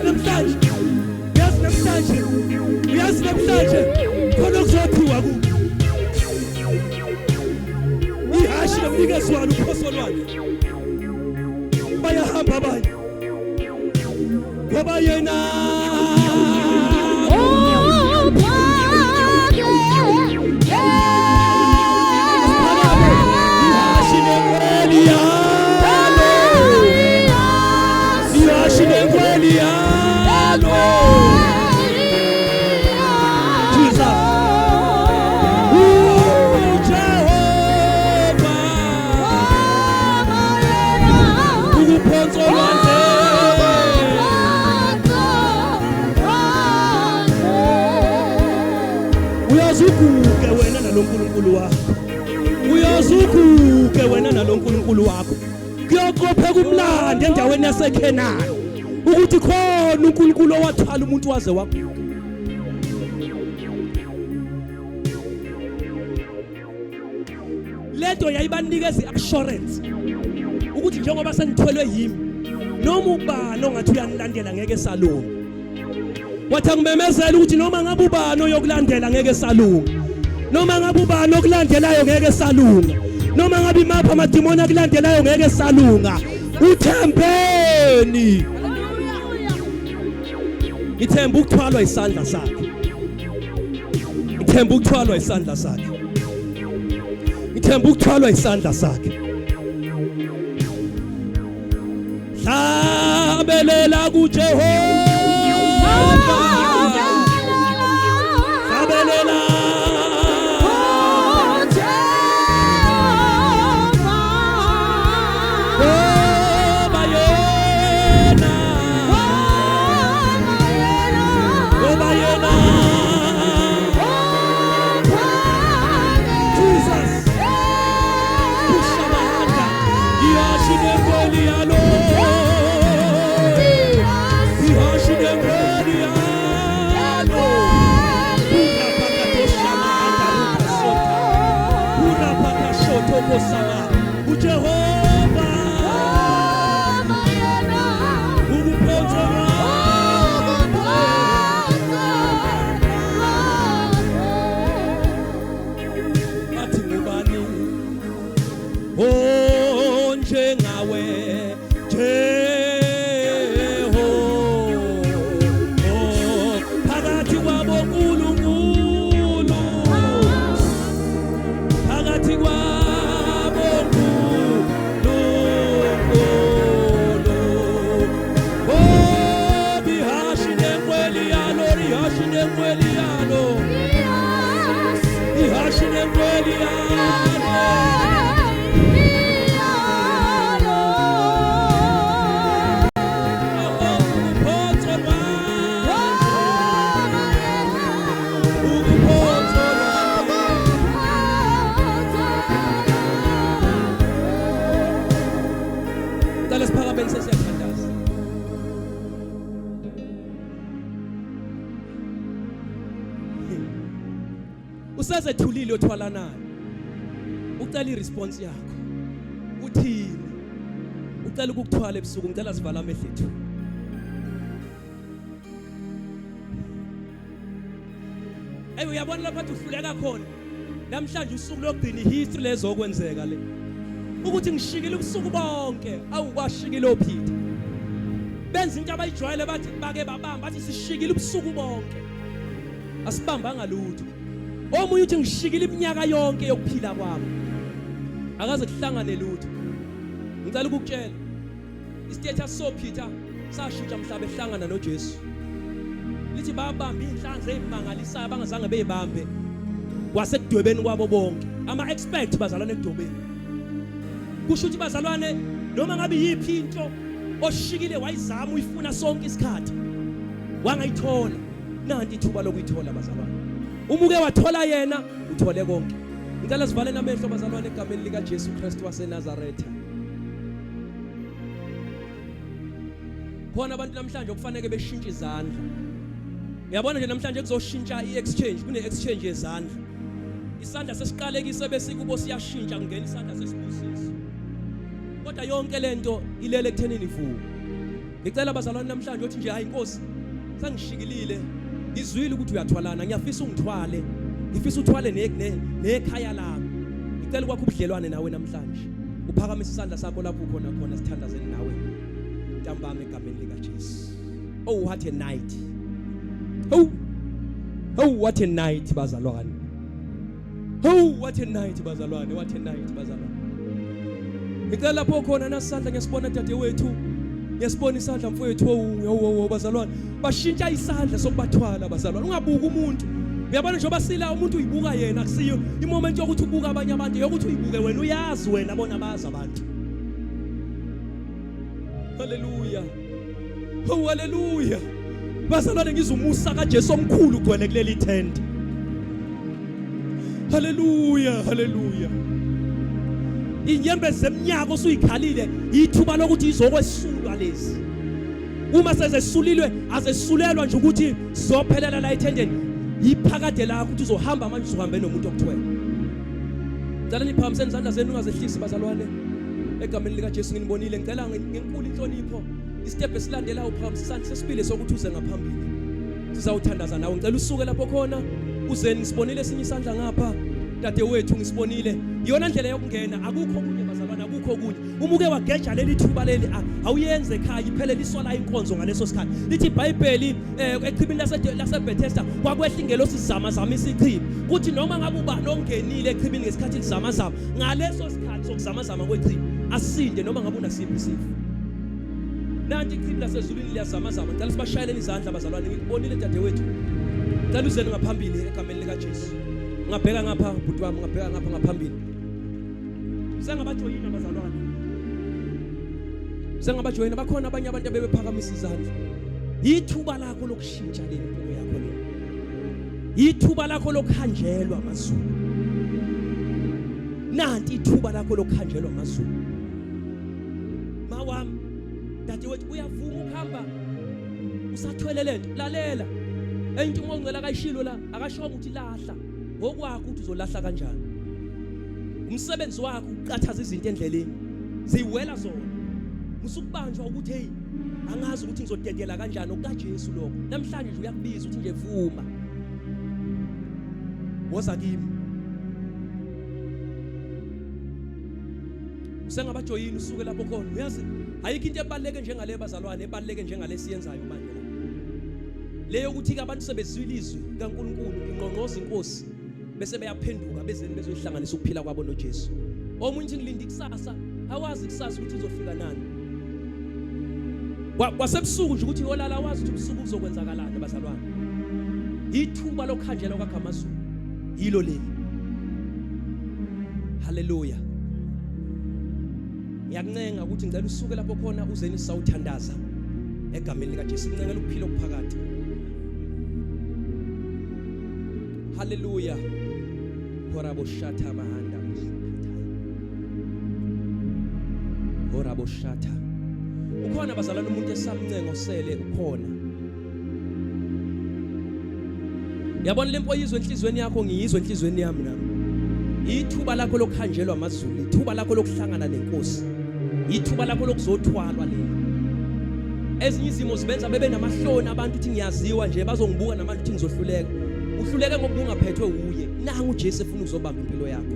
Namhlanje, uyazi namhlanje, uyazi namhlanje khona okuzothiwa ku ihashi lomnikazi walo uphoso lwakhe. Bayahamba abanye ngoba yena ihhashi nenkweli yalo, ihhashi nenkweli yalo. Jesus, uJehova ukuphonsa olwandle. Uyazuguge wena naloNkulunkulu wakho, uyazuguge wena naloNkulunkulu wakho. Kuyoqopheka umlando endaweni yaseKhenani ukuthi khona uNkulunkulu owathwala umuntu waze waguga. Lento yayibanikeza i-assurance ukuthi njengoba senithwelwe yimi, noma ubani ongathi uyanilandela ngeke salunga. Wathi angimemezela ukuthi noma ngabe ubani oyokulandela ngeke salunga, noma ngabe ubani okulandelayo ngeke salunga, noma ngabe imaphi amadimoni akulandelayo ngeke salunga. Uthembeni, ngithemba ukuthwalwa isandla sakhe, ngithemba ukuthwalwa isandla sakhe, ngithemba ukuthwalwa isandla sakhe. Hlabelela kuJehova, hlabelela ngoba yena, ngoba yena. Jesus kushamanda ihhashi nenkweli yalo, ihhashi nenkweli yalo. Urapakatoshamanda rukasota urapakashotokosama uJehova ukuphonsa. Bathi ngubani onjengawe Jehova phakathi kwabo nkulunkulu, phakathi kwabo nkulunkulu? Oh, ihhashi nenkweli yalo, ihhashi nenkweli yalo, ihhashi nenkweli yalo. Ukuphonso lwandle, ukuphonso lwandle. Cela siphakameni, sesiyathandaza. Usezethulile othwalanayo, ucela iresponse yakho, uthini? Ucela ukukuthwala ebusuku. Ngicela sivala amehlo ethu. Hey, uyabona lapha athi uhluleka khona namhlanje, usuku lokugcina, ihistory lezokwenzeka le ukuthi ngishikile ubusuku bonke. Awukwashikile oPeter, benza into abayijwayele, bathi bake babamba, bathi sishikile ubusuku bonke asibambanga lutho. Omunye uthi ngishikile iminyaka yonke yokuphila kwami, akaze kuhlangane lutho. Ngicela ukukutshela, istatus soPeter sashintsha mhla behlangana noJesu. Lithi babamba inhlanzi ezimangalisayo abangazange beyibambe kwasekudwebeni kwabo bonke, ama expert bazalwane ekudobeni. Kusho ukuthi bazalwane, noma ngabe yiphi into oshikile wayizama uyifuna sonke isikhathi wangayithola, nanti ithuba lokuyithola bazalwane. Uma uke wathola yena, uthole konke. Ngicela sivale namehlo bazalwane, egameni lika Jesu Kristu waseNazaretha. Khona abantu namhlanje okufanele beshintshe izandla. Uyabona nje namhlanje kuzoshintsha i-exchange, kune-exchange yezandla. Isandla sesiqalekise besikubo siyashintsha, kungena isandla sesibusiso. Kodwa yonke lento ilele ekuthenini ivume. Ngicela bazalwane namhlanje uthi nje hayi Nkosi sangishikilile ngizwile ukuthi uyathwalana ngiyafisa ungithwale ngifisa uthwale nekhaya lami ngicela ukwakha ubudlelwane nawe namhlanje uphakamise isandla sakho lapho ukhona khona sithandazeni nawe ntambama egameni likaJesu. Oh what a night. Oh Oh what a night bazalwane. Oh what a night bazalwane, what a night bazalwane. Ngicela lapho khona nasandla ngiyasibona dadewethu. Ngiyasibona isandla mfowethu oh oh bazalwane. Bashintsha isandla sokubathwala bazalwane. Ungabuki umuntu. Uyabona njengoba sila umuntu uyibuka yena akusiyo imoment yokuthi ubuka abanye abantu yokuthi uyibuke wena uyazi wena bona bazi abantu. Haleluya. Oh haleluya. Bazalwane ngizwa umusa kaJesu omkhulu ugcwele kuleli tent. Haleluya, haleluya. Inyembezi zeminyaka osuyikhalile ithuba lokuthi izokwesulwa lezi. Uma sezesulilwe azesulelwa nje ukuthi zophelela la ethendeni. Yiphakade lakho ukuthi uzohamba manje uzohambe nomuntu okuthwele. Ngicela niphakamiseni izandla zenu ungazehlisi bazalwane. Egameni likaJesu nginibonile ngicela ngenkulu inhlonipho istep esilandelayo uphakamisa isandla sesibili sokuthi uze ngaphambili. Sizawuthandaza nawe ngicela usuke lapho khona uze ngisibonile esinye isandla ngapha dadewethu ngisibonile. Iyona ndlela yokungena akukho okunye bazalwane akukho okunye. Uma uke wageja leli thuba leli awuyenze ekhaya ipheleliswa la inkonzo ngaleso sikhathi. Lithi iBhayibheli eh, echibini laseBethesda kwakwehla ingelosi zama zama isichibi. Kuthi noma ngabe ubani ongenile echibini ngesikhathi lizama zama ngaleso sikhathi sokuzamazama kwechibi asinde noma ngabe unasiphi isifo. Nanti ichibi lasezulwini liyazamazama. Ngicela sibashayeleni izandla bazalwane. Ngikubonile dadewethu. Ngicela uzeni ngaphambili egameni likaJesu. Ngabheka ngapha bhuti wami, ngabheka ngapha ngaphambili. Sengabajoyina bazalwane. Sengabajoyina bakhona abanye abantu abebephakamisa izandla. Ithuba lakho lokushintsha leli impilo yakho le. Ithuba lakho lokuhanjelwa amazulu. Nanti ithuba lakho lokuhanjelwa amazulu. Mawami, dadewethu uyavuma ukuhamba usathwele lento lalela enye into uMongcwele akayishilo la akashongo ukuthi lahla ngokwakho ukuthi uzolahla kanjani umsebenzi wakho uqathaza izinto endleleni ziwela zona musukubanjwa ukuthi hey angazi ukuthi ngizodedela kanjani okukaJesu lokho namhlanje nje uyakubiza ukuthi nje vuma woza kimi usengabajoyini usuke lapho khona uyazi ayikho into ebaluleke njengale bazalwane ebaluleke njengale siyenzayo manje la leyo ukuthi ke abantu sebezwile izwi kaNkuluNkulu ingqongqoza inkosi bese beyaphenduka bezeni bezoyihlanganisa ukuphila kwabo noJesu omunye uthi ngilinda ikusasa awazi ikusasa ukuthi izofika nani kwasebusuku nje ukuthi uyolala awazi ukuthi ubusuku kuzokwenzakalani bazalwane ithuba lokhanjelwa kwakhamazulu yilo leli haleluya ngiyakuncenga ukuthi ngicela usuke lapho khona uzeni sawuthandaza egameni likaJesu ngincengela ukuphila okuphakade haleluya horaboshatha mahanda horaboshatha ukhona bazalwane umuntu esamncengo osele ukhona Yabona lempo oyizwe enhlizweni yakho ngiyizwe enhlizweni yami nami. Ithuba lakho lokuhanjelwa amazulu, ithuba lakho lokuhlangana nenkosi. Ithuba lakho lokuzothwalwa leli. Ezinye izimo zibenza bebe namahloni abantu ukuthi ngiyaziwa nje bazongibuka namanje ukuthi ngizohluleka. Uhluleke ngoba ungaphethwe uye. Nangu uJesu efuna ukuzobamba impilo yakho.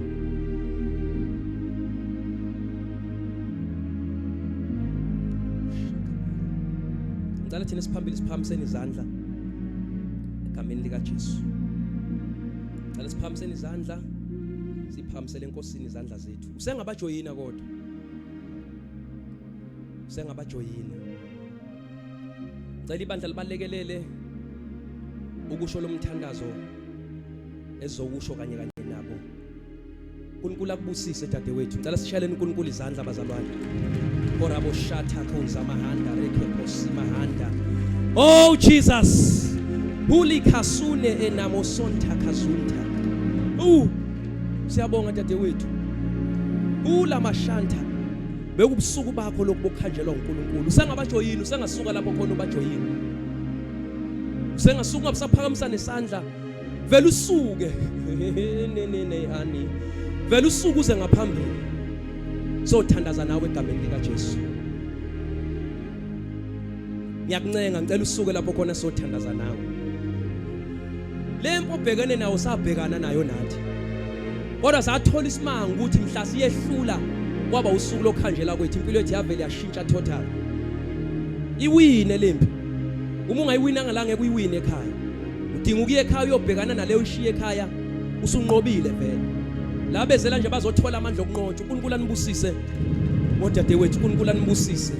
Ngicela thina siphambili siphakamiseni izandla egameni likaJesu. Ngicela siphakamiseni izandla siphakamisele eNkosini izandla zethu. Usengabajoyina kodwa. Usengabajoyina. Ngicela ibandla libalekelele ukusho lomthandazo ezokusho kanye kanye nabo. uNkulunkulu akubusise dadewethu. Ngicela sishayeleni uNkulunkulu izandla bazalwane. Korabo shatha khonza mahanda rekhe kosimahanda. Oh Jesus. Huli khasune enamo sonta khazunta. Uh. Siyabonga dadewethu. Hula mashanta. Bekubusuku bakho lokubukhanjelwa uNkulunkulu. Usengabajoyini, usengasuka lapho khona ubajoyini. Usengasuka usaphakamisa nesandla vele usuke nene hani vele usuke uze ngaphambili sothandaza nawe egameni likaJesu. Ngiyakuncenga ngicela usuke lapho khona sothandaza nawe. Lempo obhekene nawo sabhekana nayo nathi. Kodwa sathola isimanga ukuthi mhla siyehlula kwaba usuku lokhanjela kwethu impilo yethu yavele yashintsha total. Iwine lempi. Uma ungayiwinanga la ngeke uyiwine ekhaya. Udinga ukuya ekhaya uyobhekana naleyo ushiye ekhaya usunqobile vele. La bezela nje bazothola amandla okunqotshwa. uNkulunkulu anibusise. Odadewethu uNkulunkulu anibusise.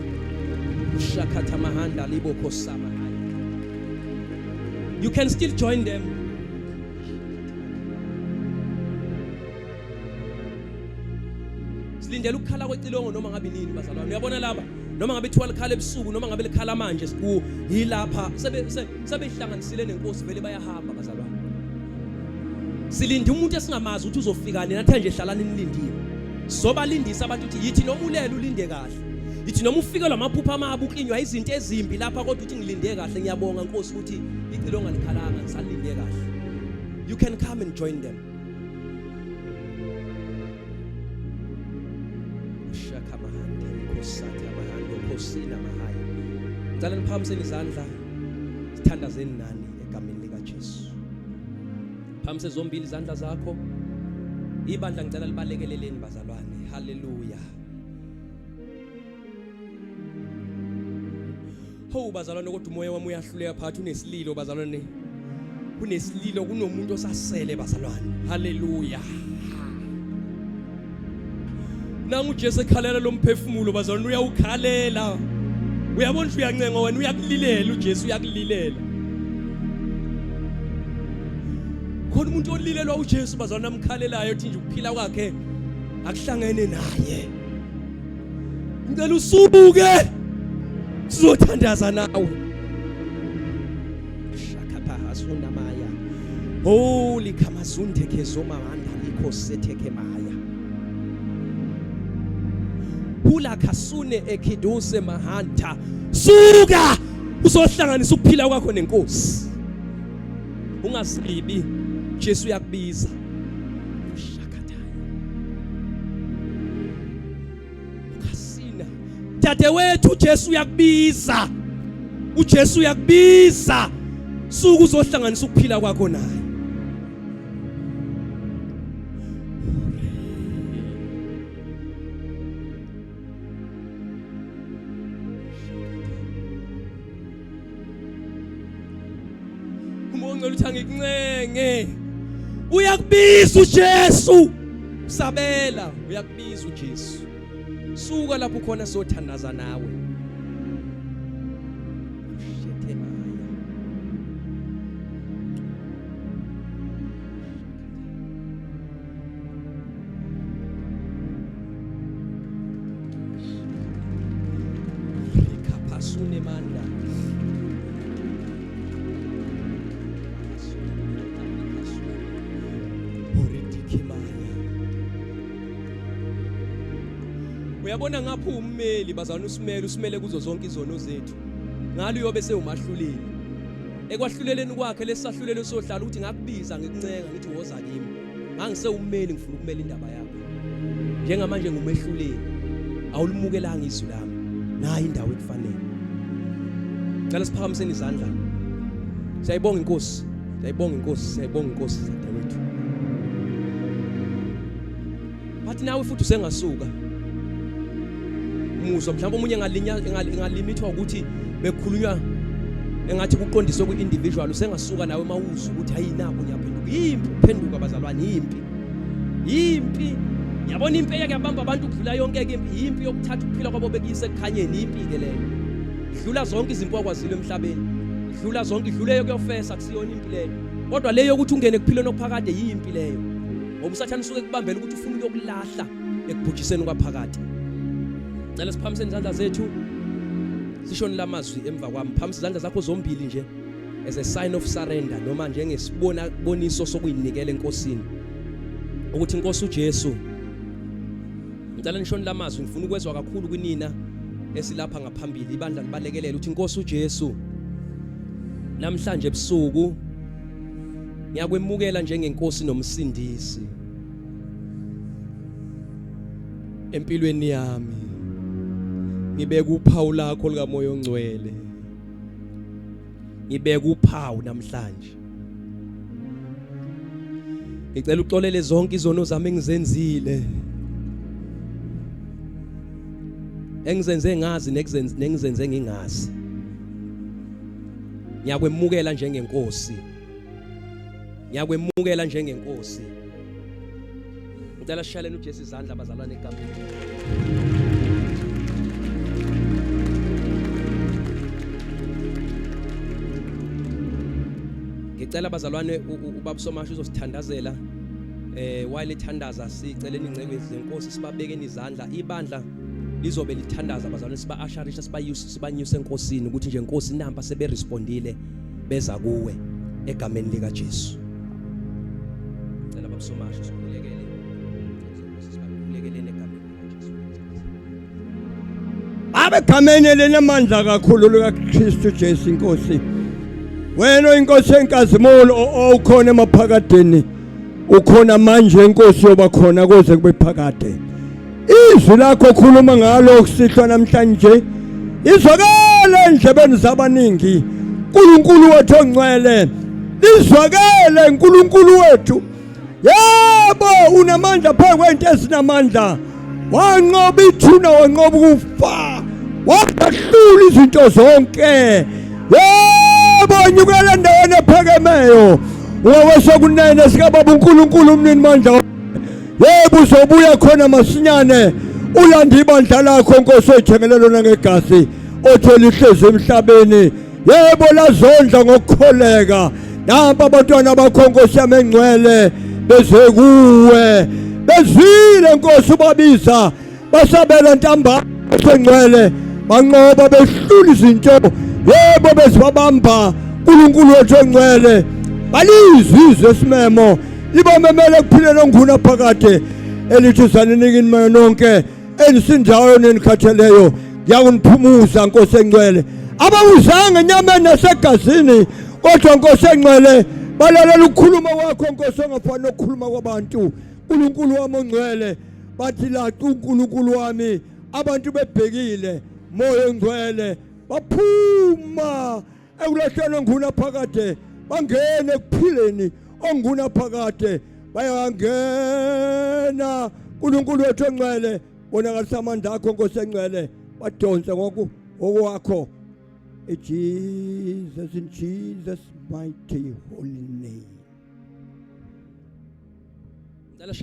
Ushakhatha mahanda libo khosama. You can still join them. Silindele ukukhala kwecilongo noma ngabe nini bazalwane. Uyabona laba noma ngabe thiwa likhala ebusuku noma ngabe likhala manje siku yilapha sebe sebehlanganisile nenkosi vele bayahamba bazalwane. Silinde umuntu esingamazi ukuthi uzofika nini athe nje hlalani nilindile. Sobalindisa abantu ukuthi yithi noma ulele ulinde kahle. Yithi noma ufikelwa amaphupho amabi uklinywa izinto ezimbi lapha kodwa uthi ngilinde kahle ngiyabonga Nkosi ukuthi icilongo alikhalanga ngisalinde kahle. You can come and join them. Shaka mahandi nkosatha mahandi nkosina mahaya. Ngicela niphakamiseni izandla sithandazeni nani egameni likaJesu. Phakamise zombili izandla zakho. Ibandla ngicela libalekeleleni bazalwane. Hallelujah. Hawu bazalwane kodwa umoya wami uyahluleka phakathi unesililo bazalwane. Kunesililo kunomuntu osasele bazalwane. Hallelujah. Nangu uJesu ekhalela lo mphefumulo bazalwane uyawukhalela. Uyabona ukuthi uyancenga wena uyakulilela uJesu uyakulilela. Khona umuntu olilelwa uJesu bazalwane amkhalelayo ethi nje ukuphila kwakhe akuhlangene naye. Ngicela usubuke sizothandaza nawe. Shakapahasuna maya. Holy kamazunde kezoma manda liko seteke maya. Hula kasune ekiduse mahanta. Suka uzohlanganisa ukuphila kwakho nenkosi. Ungazibi Jesu uyakubiza. Kasina. Dadewethu uJesu uyakubiza. uJesu uyakubiza. Suku uzohlanganisa ukuphila kwakho naye. Umoya ongcwele uthi angikuncenge. Uyakubiza uJesu. Sabela, uyakubiza uJesu. Suka lapho khona sothandaza nawe. Rikapasunemanda. Uyabona ngapha ummeli bazalwane usimele usimele kuzo zonke izono zethu. Ngalo uyobe sewumahluleli. Ekwahluleleni kwakhe lesahlulelo sohlala ukuthi ngakubiza ngikuncenga ngithi woza kimi. Ngangisewummeli ngifuna ukumela indaba yakho. Njengamanje ngumehluleli. Awulimukelanga izwi lami. Nayi indawo ekufanele. Cela siphakamiseni izandla. Siyayibonga inkosi. Siyayibonga inkosi, siyayibonga inkosi dadewethu. Bathi nawe futhi usengasuka. Muzwa mhlawumbe omunye engalinya engalimithwa ukuthi bekukhulunywa engathi kuqondiswe kwi-individual usengasuka nawe mawuzwa ukuthi hayi nakho ngiyaphenduka. Yimpi ukuphenduka bazalwane yimpi. Yimpi. Yabona impi eyake yabamba abantu ukudlula yonke ke impi, yimpi yokuthatha ukuphila kwabo bekuyise ekukhanyeni, impi ke leyo. Dlula zonke izimpi okwazile emhlabeni. Dlula zonke, idlule yokuyofesa akusiyona impi leyo. Kodwa leyo yokuthi ungene ekuphileni okuphakade yimpi leyo. Ngoba uSathane usuke ekubambela ukuthi ufuna ukuyokulahla ekubhujiseni kwaphakade. Cela siphamiseni izandla zethu. Sishoni lamazwi emva kwami. Phamisa izandla zakho zombili nje as a sign of surrender noma njengesibona boniso sokuyinikela enkosini. Ukuthi inkosi uJesu Ngicela nishoni lamazwi ngifuna ukwezwa kakhulu kwinina esilapha ngaphambili ibandla libalekelele ukuthi inkosi uJesu namhlanje ebusuku ngiyakwemukela njengenkosi nomsindisi empilweni yami ngibeka uphawu lakho likamoya ongcwele. Ngibeka uphawu namhlanje. Ngicela uxolele zonke izono zami engizenzile. Engizenze ngazi nengizenze ngingazi. Ngiyakwemukela njengenkosi. Ngiyakwemukela njengenkosi. Ngicela sishaleni uJesu izandla bazalwane egameni. Ngicela bazalwane ubaba Somasha uzosithandazela while ethandaza siceleni ingcebo zenkosi sibabekeni izandla ibandla lizobe lithandaza bazalwane siba asharisha sibayuse sibanyuse enkosini ukuthi nje inkosi nampa sebe respondile beza kuwe egameni lika Jesu. Ngicela baba Somasha sikhulekele sibakhulekele egameni lika Jesu. Baba egameni elinamandla kakhulu likaKristu Jesu inkosi. Wena inkosi enkazimulo owukhona emaphakadeni ukhona manje inkosi yoba khona kuze kube phakade. Izwi lakho khuluma ngalo kusihlwa namhlanje izwakele endlebeni zabaningi. uNkulunkulu wethu ongcwele lizwakele uNkulunkulu wethu. Yebo unamandla phezu kwento ezinamandla. Wanqoba ithuna wanqoba ukufa. Wahlula izinto zonke. Yebo nyukela endaweni ephakemeyo. Ungawesokunene sikababa uNkulunkulu umnini mandla. Yebo uzobuya khona masinyane ulande ibandla lakho Nkosi oyithengele lona ngegazi othe lihlezi emhlabeni. Yebo lazondla ngokukholeka. Nampa abantwana bakho Nkosi yami engcwele beze kuwe. Bezwile Nkosi ubabiza basabela ntambama engcwele banqoba behlula izinto yebo bezibabamba uNkulunkulu wethu engcwele balizwe izwi esimemo libamemele ekuphileni onguna phakade elithi zaniniki mina nonke enisindayo nenikhatheleyo ngiyakuniphumuza Nkosi engcwele abawuzanga enyameni nasegazini kodwa Nkosi engcwele balalela ukukhuluma kwakho Nkosi ongafani nokukhuluma kwabantu uNkulunkulu wami ongcwele bathi lacu uNkulunkulu wami abantu bebhekile moya ongcwele baphuma ekulahleni onguna phakade bangene ekuphileni onguna phakade bayangena uNkulunkulu wethu ongcwele bonakalisa amandla akho Nkosi engcwele badonse ngoku ngokwakho Jesus in Jesus mighty holy name. Ngicela